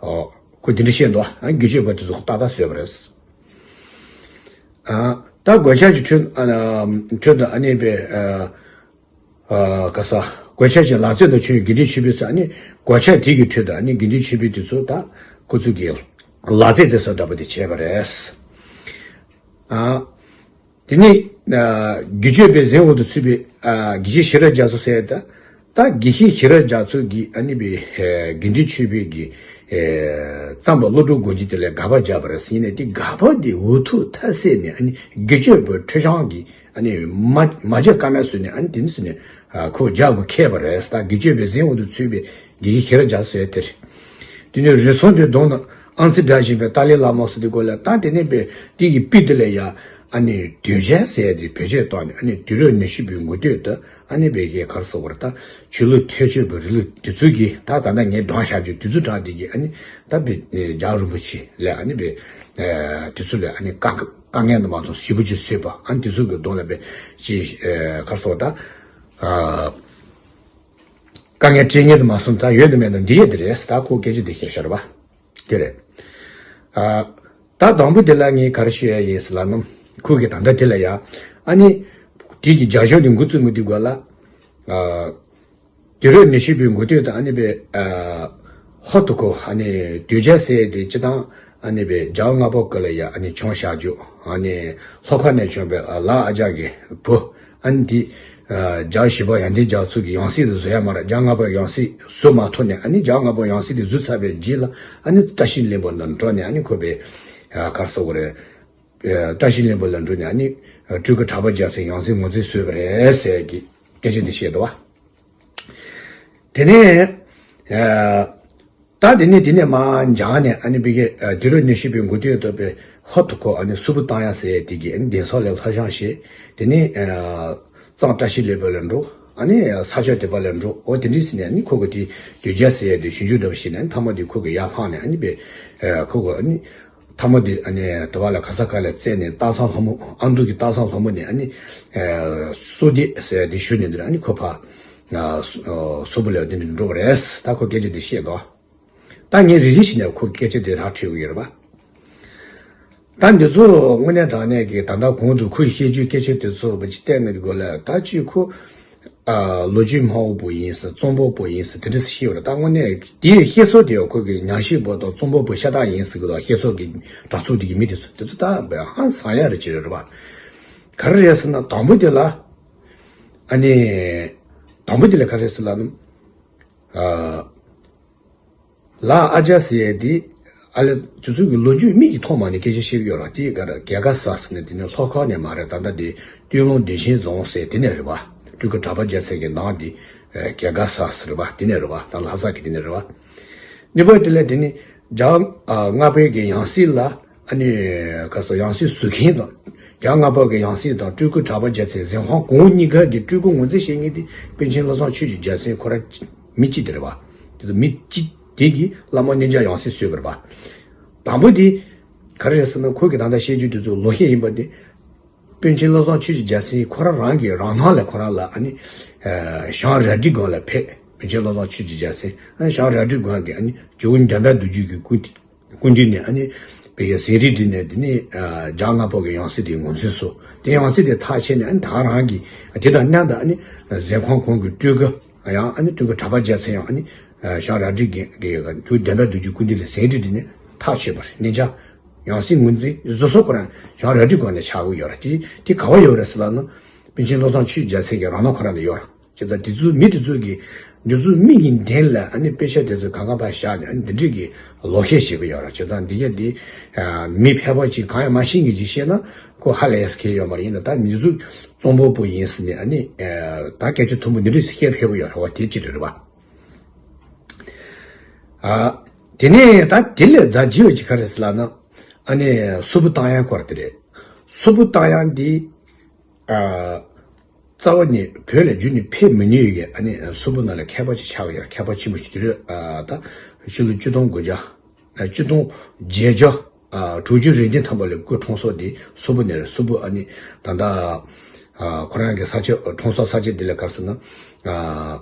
ཨོ་ཁོ་དེ་འདྲ་བཤད་འདུག་ཨ་ནི་དགེ་སྤྱོད་པ་དེ་ཚོ་ཏག་ཏག་བཟོས་པ་རེད། ཨ་ད་གོད་ཆག་གི་ཁྲོད་ཨ་ཁྲོད་དུ་ཨ་ནི་པའི་ཨ་ཨ་ག་ས་གོད་ཆག་གི་ལག་རྩལ་དུ་ཆུད་དགེ་འདུན་ཆོས་འཕེལ་ཟེར། ཨ་ནི་གོད་ཆག་དེ་གི་ཁྲོད་དུ་ཨ་ནི་དགེ་འདུན་ཆོས་འཕེལ་དེ་ཚོ་ད་ཁོ་ཚོ་གི་ལག་རྩལ་རྩེད་སོགས་འདྲ་པོ་དེ་བྱས་པ་རེད། ཨ་དེ་ནས་ཨ་དགེ་སྤྱོད་པའི་གཟིམ་འོག་ཏུ་ཚུད་པའི་ཨ་དགེ་བཤེས་ཞི་རགས་རྒྱ་མཚོ་ཟེར་ད། ད་དགེ་བཤེས་ཞི་རགས་རྒྱ་མཚོ་གིས་ཨ་ནི་པའི་ཨེ་དགེ་འདུན་ཆོས་འཕེལ་གྱི་ཨེ་བརྩམས་པ་བློ་གྲོས་དགོངས་གཅིག་དེ་ལ་དགག་པ་བརྒྱབ་པ་རེད་ཟེར་ནས། དེ་དགག་པ་དེ་འུ་ཐུག་མཐའ་གསལ་ནས་ཨ་ནི་དགེ་སྤྱོད་པ་ཁྲི་བྱང་གིས་ཨ་ནི་མ་མ་བརྒྱབ་ཀ་མེད་བཟོས་ནས་ཨ་ནི་དེ་ནི་ཟེར་ནས་ཨ་ཁོ་རྒྱག་དགོས་ཁེལ་བ་རེད། ད་དགེ་སྤྱོད་པའི་གཟིམ་འོག་ཏུ་ཚུད་པའི་དགེ་བཤེས་ཞི་རགས་རྒྱ་མཚོ་ཟེར་དེ་རེད། དེ་ནས་རིགས་གསུམ་པའི་གདོང་ན་ཨང་རྩིས་སྒྲ་བཞིན་པའི་ཏཱ་ལའི་བླ་མ་ཟེར་དེ་སྐོར་ལ་ད་དེ་ནས་པའི་དེ་གི་དཔེ་དེ་ལ་ཡ། ཨ་ནི་དུས་ཆེན་ཟེར་ཡ་དེ་བེད་སྤྱོད་བཏང་ནས། ཨ་ནི་དུས་རབས་ཉི་ཤུ་པའི་འགོ་སྟོད་དུ། ཨ་ནི་བེ་གའི་གར་སོགས་པར་ད་ཆོས་ལུགས་ཐལ་ཆོས་པའི་རིང་ལུགས་དེ་ཚོ་གིས། ད་ད་ལྟ་ངས་བགྲང་བཞག་རྒྱུ་དེ་ཚོ་དྲངས་དེ་གིས། ཨ་ནི་ད་བེ་རྒྱལ་བ་རིན་པོ་ཆེ་ལ། ཨ་ནི་བེ་དེ་ཚོ་ལ་ཨ་ནི་དཀའ་དཀའ་ངལ་དུ་མ་སོང་ཞེ་པོ་ཅིག་བཟོས་པ། ཨ་ནི་དེ་ཚོ་གི་གདོང་ལ་བེ་ཅི་གར་སོགས་ད་དཀའ་ངལ་སྤྲད་ངེས་དུ་མ་སོང་། ད་ཡོད་དུ་མེད་དུ་འདི་ཡས་དེ་རེད། ད་ཁོ་སྐད་ཆ་དེ་བཤད་ཤར་བ། དེ་རེད། ཨ། ད་དང་པོ་དེ་ལ་ངས་ག་རེ་ཞུ་ཡ་ཡིན་ཟེར་ལབ་ན། ཁོ་གིས་ད་ལྟ་དེ་ལ་ཡ། ཨ་ནི་དེ་གི་རྒྱ་གཞུང་དེ་འགོ་བཙུགས་མི་དེ་སྒང་ལ། ཨ། དུས་རབས་ཉི་ཤུ་པའི་འགོ་སྟོད་དུ། ཨ་ནི་བེ། ཨ། ཧོ་ཏུ་ཁོ། ཨ་ནི་དུས་ཆེན་ཟེར་ཡ་དེ་སྤྱིར་བཏང་། ཨ་ནི་བེ་རྒྱལ་བ་ལྔ་པ་སྐབས་ལ་ཡ། ཨ་ནི་བྱུང་བཞག་རྒྱུ། ཨ་ནི་ལྷོ་ཁ་ནས་བྱུང་བའི། ཨ། ལ་ཨ་ཅག་གི་བུ། ཨ་ནི་དེ། ཨ། རྒྱལ་བ་བཞི་པ་ཡོན་ཏན་རྒྱ་མཚོ་གི་ཡང་སྲིད་དུ་བཟོ་ཡ་མ་རེད། རྒྱལ་བ་ལྔ་པའི་ཡང་སྲིད་བཟོ་མ་ཐུབ་ནས། ཨ་ནི་རྒྱལ་བ་ལྔ་པའི་ཡང་སྲིད་དེ་བཟོས་ཚར་བའི་རྗེས་ལ། ཨ་ནི་བཀྲ་ཤིས་ལྷུན་པོ་ལ་འགྲོ་ནས། ཨ་ནི་ཁོ་བེ། ཨ། གར་སོགས་པ་རེད། ཨ། བཀྲ་ཤིས་ལྷུན་པོ་ལ་འགྲོ་ནས། ཨ་ནི་སྤྲུལ་སྐུ་གྲགས་པ་རྒྱལ་མཚན་ཡང་སྲིད་ངོས་འཛིན་བཟོས་པ་རེད་ཟེར་གྱི་སྐད་ཆ་འདི་བཤད་འདུག་བ། དེ་ནས། ཨ། ད་དེ་ནས་དེ་ནས་མར་འགྱངས་ནས། ཨ་ནི་བེ་གའི། ཨ། དུས་རབས་ཉི་ཤུ་པའི་འགོ་སྟོད་དུ་བེ་ཧོ་ཏུ་ཁོ། ཨ་ནི་སུ་བུ་ཏང་ཡ་ཟེར་ཡ་དེ་གིས། ཨ་ནི་གདན་ས་ལ་ལྷ་བཤམས་བཞེས། དེ་ནས། ཨ། གཙང་བཀྲ་ཤིས་ལྷུན་པོ་ལ་འགྲོ། ཨ་ནི་ས་ཆ་དེ་པ་ལ་འགྲོ། འོ་དེ་འདྲ་ཟེར་ནས། ཨ་ནི་ཁོ་གིས་དེ་དུས་ཆེན་ཟེར་ཡ་དེ་ཞིབ་འཇུག་འདྲ་པོ་བྱས་ནས། ཨ་ནི་མཐའ་མ་དེ་ཁོ་གིས་ཡར་ལྷགས་ནས། ཨ་ནི་བེ། ཨ། ཁོ་གིས་ཨ་ནི་མཐའ་མ་དེ། ཨ་ནི་དེ་པ་ལ་ག་ས་ག་ལ་བཙལ་ནས། སྟག་ཚང་ལྷ་མོ། ཨ་མདོ་གི་སྟག་ཚང་ལྷ་མོ་ནས། ཨ་ནི། ཨ། བསོད་བདེ་ཟེར་ཡ་དེ་བཞུགས་ནས། འདིར་ཨ་ནི་ཁོ་ཕར། ཨ། སུ་བུ་ལ་དེ་འདྲ་འགྲོ་བ་རེད། ད་ཁོ་སྐད་ཆ་དེ་བཤད་འདུག་ད་ངས་རེ་རེ་བྱས་ནས་ཁོ་སྐད་ཆ་དེ་ར་འཕྲོད་ཀྱི་ཡོད་རེད་པ། ད་འདི་ཚོ་དངོས་གནས་དྲང་གནས་ཀྱི། ད་ལྟ་གོང་དུ་ཁོས་བཤད་རྒྱུའི་སྐད་ཆ་དེ་ཚོ་བ་ཅིག་བལྟས་ན། དེ་སྒང་ལ་ད་ཅིག་ཁོ། ཨ། ལོ་རྒྱུས་སྨྲ་བ་པོ་ཡིན་ཟེར། རྩོམ་པ་པོ་ཡིན་ཟེར། དེ་འདྲ་ཟེར་བཤད་ཡོད་རེད། ད་དངོས་གནས་དེའི་བཤད་སྲོལ་དེ། ཁོ་གི་ཉམས་ཞིབ་པ་དང་རྩོམ་པ་པོ་ཤ་སྟག་ཡིན་ཟེར་གི་འདུག་བཤད་སྲོལ་གྱི་གྲྭ་ཚོགས་དེ་གི་མི་དེ་ཚོ། དེ་ཚོ་ད་ཧང་སང་ཡ་རེད། ཅི་རེད་རེད་པ། ག་རེ་རེད་ཟེར་ན། དང་པོ་དེ་ལ། ཨ་ནི། དང་པོ་དེ་ལ་ག་རེ་ཟེར་ལབ་ན། ཨ། ལ་ཨ་ཅག་ཟེར་ཡ་དེ། ཨ་ལེ། དེ་ཚོ་གི་ལོ་རྒྱུས་མིང་གི་ཐོག་མ་ནས་སྐད་ཆ་བཤད་ཀྱི་ཡོད་རེད། དེ་ག་རེ། རྒྱ་གར་ས་ཟེར་ནས། དེ་ནས་ལྷོ་ཁ་ནས་མར་རེད། ད་ལྟ་དེ་སྟོད་ལུང་བདེ་ཆེན་རྫོང་ཟེར་དེ་ནས་རེད་པ། སྤྲུལ་སྐུ་གྲགས་པ་རྒྱལ་མཚན་གྱི་ནང་དེ། ཨ། རྒྱ་གར་ས་ཟེར་རེད་པ། དེ་ནས་རེད་པ། ད་ལྷ་ས་གི་དེ་ནས་རེད་པ། གཉིས་པ་དེ་ལ་དེ་ནས་རྒྱལ་བ། ཨ། ལྔ་པའི་གི་ཡང་སྲིད་ལ། ཨ་ནི་ག་རེ་ཟེར། ཡང་སྲིད་བཟོ་མཁན་དང་། རྒྱལ་བ་ལྔ་པ་གི་ཡང་སྲིད་དང་སྤྲུལ་སྐུ་གྲགས་པ་རྒྱལ་མཚན། གཟིམ་ཁང་གོང་གཉིས་ཀ་གི་སྤྲུལ་སྐུ་ངོས་འཛིན་བྱེད་མཁན་དེ་པཎ་ཆེན་བློ་བཟང་ཆོས་ཀྱི་རྒྱལ་མཚན་ཁོ་རང་མི་གཅིག་དེ་རེད་པ། དེ་ཚོ་མི་གཅིག་དེ་གིས་བླ་མ་གནས་མཇལ་ཡང་སྲིད་བཟོས་པ་རེད་པ། དང་པོ་དེ་ག་རེ་རེད་ཟེར་ན། ཁོ་གིས་ད་ལྟ་བཤད་རྒྱུ་དེ་ཚོ་ལོག་བཤད་ཡིན་པ་དེ། པཎ་ཆེན་བློ་བཟང་ཆོས་ཀྱི་རྒྱལ་མཚན་ཁོ་རང་རང་གི་རང་སྣང་ལ། ཁོ་རང་ལ། ཨ་ནི། ཨ། བྱང་རལ་གྲི་སྒང་ལ་ཕེབས། པཎ་ཆེན་བློ་བཟང་ཆོས་ཀྱི་རྒྱལ་མཚན། ཨ་ནི་བྱང་རལ་གྲི་སྒང་གི། ཨ་ནི་ཇོ་བོ་འདན་མ་རྡོ་རྗེ་གི་སྐུ། སྐུ་མདུན་ནས། ཨ་ནི་བེ་གའི་ཟས་རིགས་བསྒྲིགས་ནས། དེ་ནས། ཨ། རྒྱལ་བ་ལྔ་པ་གི་ཡང་སྲིད་དེ་ངོས་འཛིན་བཟོས། དེ་ཡང་སྲིད་དེ་ཐག་བཅད་ནས། ཨ་ནི་ད་རང་གི་དེ་དང་མཉམ་དུ། ཨ་ནི་གཟིམ་ཁང་གོང་གི་སྤྲུལ་སྐུ་ཡང་། ཨ་ནི་སྤྲུལ་སྐུ་གྲགས་པ་རྒྱལ་མཚན་ཡང་། ཨ་ནི་བྱང་རལ་གྲི་སྒང་གི་ཇོ་བོ་འདན་མ་རྡོ་རྗེ་སྐུ་མདུན་ལ་ཟས་རིགས་བསྒྲིགས་ནས་ཐག་བཅད་པ་རེད། གནས་མཇལ་ཡང་སྲིད་ངོས་འཛིན་བཟོ་ས་ཁོ་རང་བྱང་རལ་གྲི་སྒང་ནས་ཆགས་ཀྱི་ཡོད་རེད། དེ་དེ་ག་པར་ཡོད་རེད་ཟེར་ལབ་ན། པཎ་ཆེན་བློ་བཟང་ཆོས་རྒྱལ་མཚན་གྱི་རང་སྣང་ཁོ་རང་ལ་ཡོད་རེད། བྱས་ཙང་དེ་ཚོ་མི་དེ་ཚོ་གིས་འདི་ཚོ་མིང་གི་འདི་ལ། ཨ་ནི་དཔེ་ཆ་དེ་ཚོ་གང་ག་པར་བཞག་ནས། ཨ་ནི་འདི་འདྲས་ཀྱི་ལོག་བཤད་བྱེད་ཀྱི་ཡོད་རེད། བྱས་ཙང་འདི་ག་འདི། ཨ། མི་ཕལ་པ་ཅིག་གང་ཡང་མ་ཤེས་མཁན་ཅིག་བཤད་ན། ཁོ་ཧ་ལས་ཡ་ཟེར་མཁན་ཡོད་མ་རེད། ཡིན་ན་ད་མི་ཚོ་རྩོམ་པ་པོ་ཡིན་ཟེར་ནས། ཨ་ནི། ཨ། ད་སྐད་ཆ་མཐུན་པོ་འདི་འདྲས་ཟེར་བཤད་ཕེབས་ཀྱི་ཡོད་རེད་པ། དེ་ཅི་རེད་རེད་པ། ཨ། དེ་ནས་ད་དེ་ལས་རྫ་རྗེས་པ་ཅིག་ག་རེ་ཟེར་ལབ་ན། ཨ་ནི་སུ་བུ་ཏང་ཡང་སྐོར་དེ་རེད། སུ་བུ་ཏང་ཡང་འདི། ཨ། རྩ་བ་ནས་བོད་ལ་རྒྱུན་ནས་ཕེབས་མི་ནུས་ཡ། ཨ་ནི་སུ་བུ་ནང་ལ་མཁས་པ་ཅིག་ཆགས་ཡོད། མཁས་པ་ཆེན་པོ་ཞིག་དེ་རེད། ཨ། ད་ཕྱི་ལོ་ཆིག་སྟོང་དགུ་བརྒྱ། ཨ། ཆིག་སྟོང་བརྒྱད་བརྒྱ། ཨ། དྲུག་ཅུ་རེ་བདུན་ཐམ་པ་ལ་སྐུ་འཁྲུངས་ས་དེ་སུ་བུ་ནས་རེད། སུ་བུ། ཨ་ནི་ད་ལྟ། ཨ། ཁོ་རང་གི་ས་ཆ། འཁྲུངས་ས་ས་ཆ་དེ་ལ་ག་རེ་ཟེར་ན། ཨ།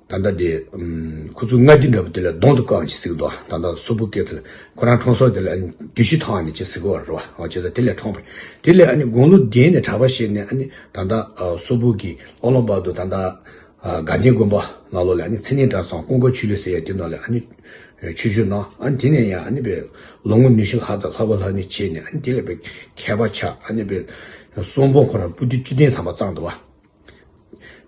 ད་ལྟ་དེ། ཨམ། ཁོ་ཚོ་མངའ་སྡེ་འདྲ་པོ་དེ་ལ་གདོང་དུ་བཀང་ཅིག་ཟེར་གི་འདུག་ད་ལྟ་སུ་བུ་སྐད་དུ་ཁོ་རང་འཁྲུངས་ས་དེ་ལ། ཨ་ནི་སྡེ་བཞི་ཐང་ནས་ཅིག་ཟེར་གི་ཡོད་རེད་པ། འོ། བྱས་ཙང་དེ་ལ་འཁྲུངས་པ། དེ་ལ་ཨ་ནི་དགུང་ལོ་བརྒྱད་ནས་གྲྭ་པ་བྱས་ནས། ཨ་ནི་ད་ལྟ། ཨ། སུ་བུ་གི་ཨོ་ལོ་བར་དུ་ད་ལྟ། ཨ། དགའ་ལྡན་དགོན་པ་ནང་ལོགས་ལ། ཨ་ནི་མཚན་ཉིད་གྲྭ་ཚང་ཀུན་དགའ་ཆོས་གླིང་ཟེར་ཡ་དེ་ནང་ལ། ཨ་ནི་ཆོས་ཞུགས་གནང་། ཨ་ནི་དེ་ནས་ཡང་། ཨ་ནི་བེ་ལོ་ངོ་ཉི་ཤུ་ལྷག་ཙམ་ལྷག་པ་ལྷག་ནས་བྱས་ནས། ཨ་ནི་དེ་ལ་བེ་མཁས་པ་ཆགས། ཨ་ནི་བེ་གསུང་འབུམ་ཁོ་རང་པོ་ཏི་བཅུ་བདུན་ཐམ་པ་བརྩམས་འདུག་པ།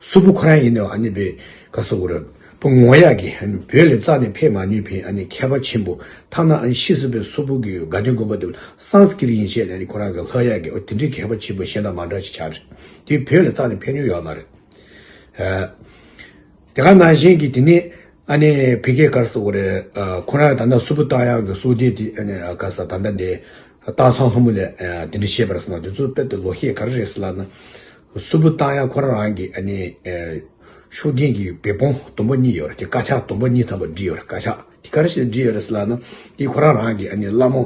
སུ་བུ་ཁོ་རང་ཡིན་ནའང་། ཨ་ནི་བེ་ག་རེ་ཟེར་དགོས་རེད། བུ་ངོ་ཡག་གི། ཨ་ནི་བོད་ལ་རྩ་ནས་ཕེབས་མ་ནུས་པའི། ཨ་ནི་མཁས་པ་ཆེན་པོ། ཐ་ན་ཨ་ནི་ཤི་སོང་བའི་སུ་བུ་གི་དགའ་ལྡན་དགོན་པ་དེ་ལ་སཾ་སྐྲྀཏ་ཡིན་བཤད་ནས། ཨ་ནི་ཁོ་རང་གི་ལྷག་ཡག་གི། འོ། དེ་འདྲའི་མཁས་པ་ཆེན་པོ་གཞན་དང་མ་འདྲ་ཞིག་ཆགས་རེད། དེ་བོད་ལ་རྩ་ནས་ཕེབས་མྱོང་ཡོད་མ་རེད། ཨ། དེ་ག་ནང་བཞིན་གྱི་དེ་ནས། ཨ་ནི་བེ་གའི་ག་རེ་ཟེར་དགོས་རེད། ཨ། ཁོ་རང་ད་ལྟ་སུ་བུ་ཏང་ཡང་གི་སྲོག་ལྡེ་དེ། ཨ་ནི་ག་རེ་ཟེར། ད་ལྟ་འདི། སྟག་ཚང་ལྷ་མོ་ལས་དེ་འདྲ་བཤད་པར་སོང་ན། དེ་ཚོ་དཔེ་དེ་ལོ་ཤས་ག་རེ་རེད་ཟེར་ལབ་ན། གསུར་བུ་བཏང་ཡག་ཁོ་རང་རང་གི་ཨ་ནི་ཤུགས་ལྡན་གྱི་བེ་པོང་དུམ་བུ་གཉིས་ཡོད་རེད། དེ་དཀར་ཆག་དུམ་བུ་གཉིས་ཐམ་པ་བསྒྲིགས་ཡོད་རེད། དཀར་ཆག་དེ་ག་རེ་བྱས་བསྒྲིགས་ཡོད་རེད་ཟེར་ལབ་ན། དེ་ཁོ་རང་རང་གི་ཨ་ནི་ལྷ་མོ་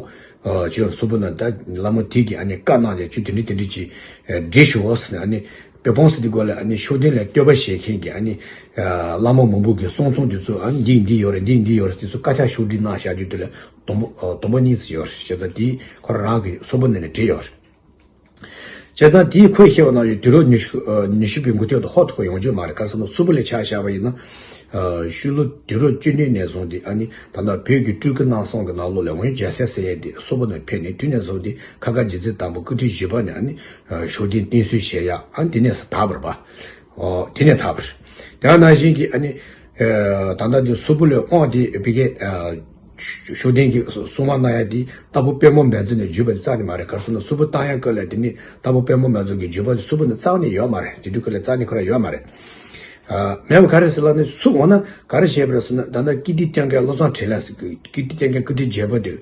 ཅིག་ཡོད་རེད། གསུར་བུ་ནང་ད་ལྷ་མོ་དེ་གི་ཨ་ནི་བཀའ་གནང་ནས་ཁྱོད་དེ་འདྲ་དེ་འདྲ་ཅིག་བསྒྲིགས་ཤོག་ཟེར་ནས། ཨ་ནི་བེ་པོང་ཟེར་དེ་སྒང་ལ་ཨ་ནི་ཤུགས་ལྡན་ལ་བསྟོད་པ་བྱེད་མཁན་གྱི་ཨ་ནི་བླ་མ་མང་པོ་གི་གསུང་རྩོམ་དེ་ཚོ། ཨ་ནི་འདི་འདི་ཡོད་རེད། འདི་འདི་ཡོད་རེད། དེ་ཚོ་དཀར་ཆག་ཤུགས་བསྒྲིགས་གནང་བཞག་རྒྱུ་དེ་ལ་དུམ་བུ་དུམ་བུ་གཉིས་ཙམ་ཡོད་རེད། བྱས་ཙང་དེ་ཁོ་རང་རང་གི་གསུར་བུ་ནང་ནས་བྲིས་ཡོད་རེད། བྱས་ཙང་དེའི་ཁོས་བཤད་པ་ནང་བཞིན་དུས་རབས་ཉི་ཤུ་ཉི་ཤུ་པའི་མགོ་སྟོད་དུ་ཧོབ་ཏེ་ཁོ་ཡོང་རྒྱུ་མ་རེད། ག་རེ་ཟེར་ན་གསུར་བུ་ལ་ཆ་བཞག་པ་ཡིན་ན། ཤོ་ལོ་དུས་རབས་བཅུ་གཉིས་ནས་བཟུང་སྟེ་ཨ་ནི་ད་ལྟ་བོད་ཀྱི་སྤྲུལ་སྐུ་སྣང་གསུམ་གྱི་ནང་ལོགས་ལ་འོན་རྒྱལ་སྲས་ཟེར་ཡས་དེ་གསུར་བུ་ནང་ཕེབས་ནས། དུས་ནས་བཟུང་སྟེ་ཁ་དགའ་རྗེ་བཙུན་དམ་པ་སྐུ་ཕྲེང་བཞི་པ་ནས་ཨ་ནི་ཤུགས་ལྡན་བསྟེན་གསོལ་བྱེད་ཡག་ཨ་ནི་དེ་ནས་བཟུང་དར་བ་རེད་པ། ཨོ། དེ་ནས་དར་བ་རེད། དེ་ནང་བཞིན་གྱི་ཨ་ནི་ད་ལྟ་འདི་གསུར་བུ་ལ་དབང་དེ་བི་གེ་ཤུགས་ལྡན་གྱི་གསུང་བ་གནང་ཡ་དེ་རྟ་ཕོ་དཔལ་མོ་འབད་བརྩོན་ནས་བརྒྱུད་པ་དེ་རྩ་ནས་མ་རེད། ག་རེ་ཟེར་ན་གསུར་བུ་བཏང་ཡ་སྐབས་ལ་དེ་ནི་རྟ་ཕོ་དཔལ་མོ་འབད་བརྩོན་གྱི་བརྒྱུད་པ་དེ་གསུར་བུ་ནང་རྩ་བ་ནས་ཡོད་མ་རེད། དེ་དུས་སྐབས་ལ་རྩ་ནས་ཁོ་རང་ཡོད་མ་རེད། མེད་པ་ག་རེ་ཟེར་ལབ་ན། གསུར་འོ་ན་ག་རེ་བྱས་པ་རེད་ཟེར་ན། ད་ལྟ་ཀིརྟི་སྐྱོང་མཁན་བློ་བཟང་འཕྲིན་ལས་ཟེར་གྱི་ཀིརྟི་སྐྱོང་མཁན་སྐུ་ཕྲེང་བརྒྱད་པ་དེ་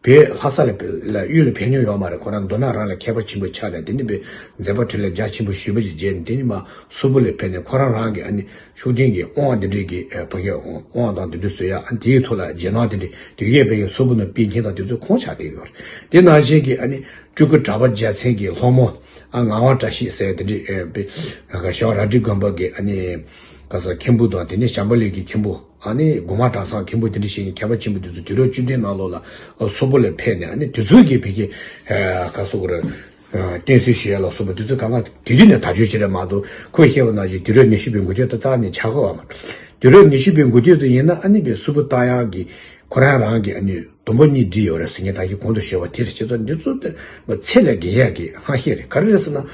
བོད་ལྷ་ས་ལ་ལ་དབུས་ལ་ཕེབས་མྱོང་ཡོད་མ་རེད། ཁོ་རང་མདོ་ནག་རང་ལ་མཁས་པ་ཆེན་པོ་ཆགས་ནས། དེ་ནི་བོད་མཛད་པ་འཕྲིན་ལས་རྒྱ་ཆེན་པོ་ཞེ་པོ་ཅིག་མཇལ་ནས། དེ་ནི་མར་གསུར་བུ་ལ་ཕེབས་ནས་ཁོ་རང་རང་གི་ཨ་ནི་ཤུགས་ལྡན་གྱི་དབང་དེ་འདྲའི་གི་ཨ་ཕ་གིའི་དབང་དང་དེ་འདྲ་བཟོ་ཡ། ཨ་ནི་དེའི་ཐོག་ལ་རྗེས་གནང་དེ་འདྲ་དེ་གས་ཕ་གིའི་གསུར་བུ་ནང་སྤེལ་མཁན་དང་དེ་ཚོ་ཁོང་ཆགས་བསྡད་ཡོད་རེད། དེ་ནང་བཞིན་གྱི་ཨ་ནི་སྤྲུལ་སྐུ་གྲགས་པ་རྒྱལ་མཚན་གྱི་སློབ་མ་ཨ་ངག་དབང་བཀྲ་ཤིས་ཟེར་དེ་འདྲའི་ཨ་ཞང་རལ་གྲི་དགོན་པ་གི་ཨ་ནི་ག་ས་མཁན་པོ་དང་། དེ་ནས་བྱམས་པ་ལེགས་ཀྱི་མཁན་པོ། ཨ་ནི་སྒོ་མང་གྲྭ་ཚང་མཁན་པོ་དེ་འདྲ་བྱས་ནས་མཁས་པ་ཆེན་པོ་དེ་ཚོ་དུས་རབས་བཅུ་བདུན་ནང་ལོགས་ལ་གསུར་བུ་ལ་ཕེབས་ནས། ཨ་ནི་དེ་ཚོ་གིས་ཕ་གིའི་ག་ཟེར་དགོས་རེད། བསྟེན་གསོལ་ཞུ་ཡ་ལ་སོགས་པ་དེ་ཚོ་གང་ག་དེ་དུས་ནས་དར་ཆ་ཆེ་རེད་མ་གཏོགས། ཁོས་བཤད་པ་ནང་བཞིན་དུས་རབས་ཉི་ཤུ་པའི་མགོ་སྟོད་དུ་རྩ་ནས་ཆགས་ཀྱི་ཡོད་མ་རེད། དུས་རབས་ཉི་ཤུ་པའི་མགོ་སྟོད་དུ་ཡིན་ན་ཨ་ནི་བོད་གསུར་བུ་བཏང་ཡག་གི་ཁོ་རང་རང་གི་ཨ་ནི་དུམ་བུ་གཉིས་བསྒྲིགས་ཡོད་རེད་ཟེར་མཁན་ད་གིན་གོང་དུ་ཞུས་པ་དེ་རེད། བྱས་ཙང་འདི་ཚོ་དེ་ཚད་ལས་བརྒལ་ཡག་གི་ཧང་ཤེད་རེད། ག་རེ་རེད་ཟེར་ན།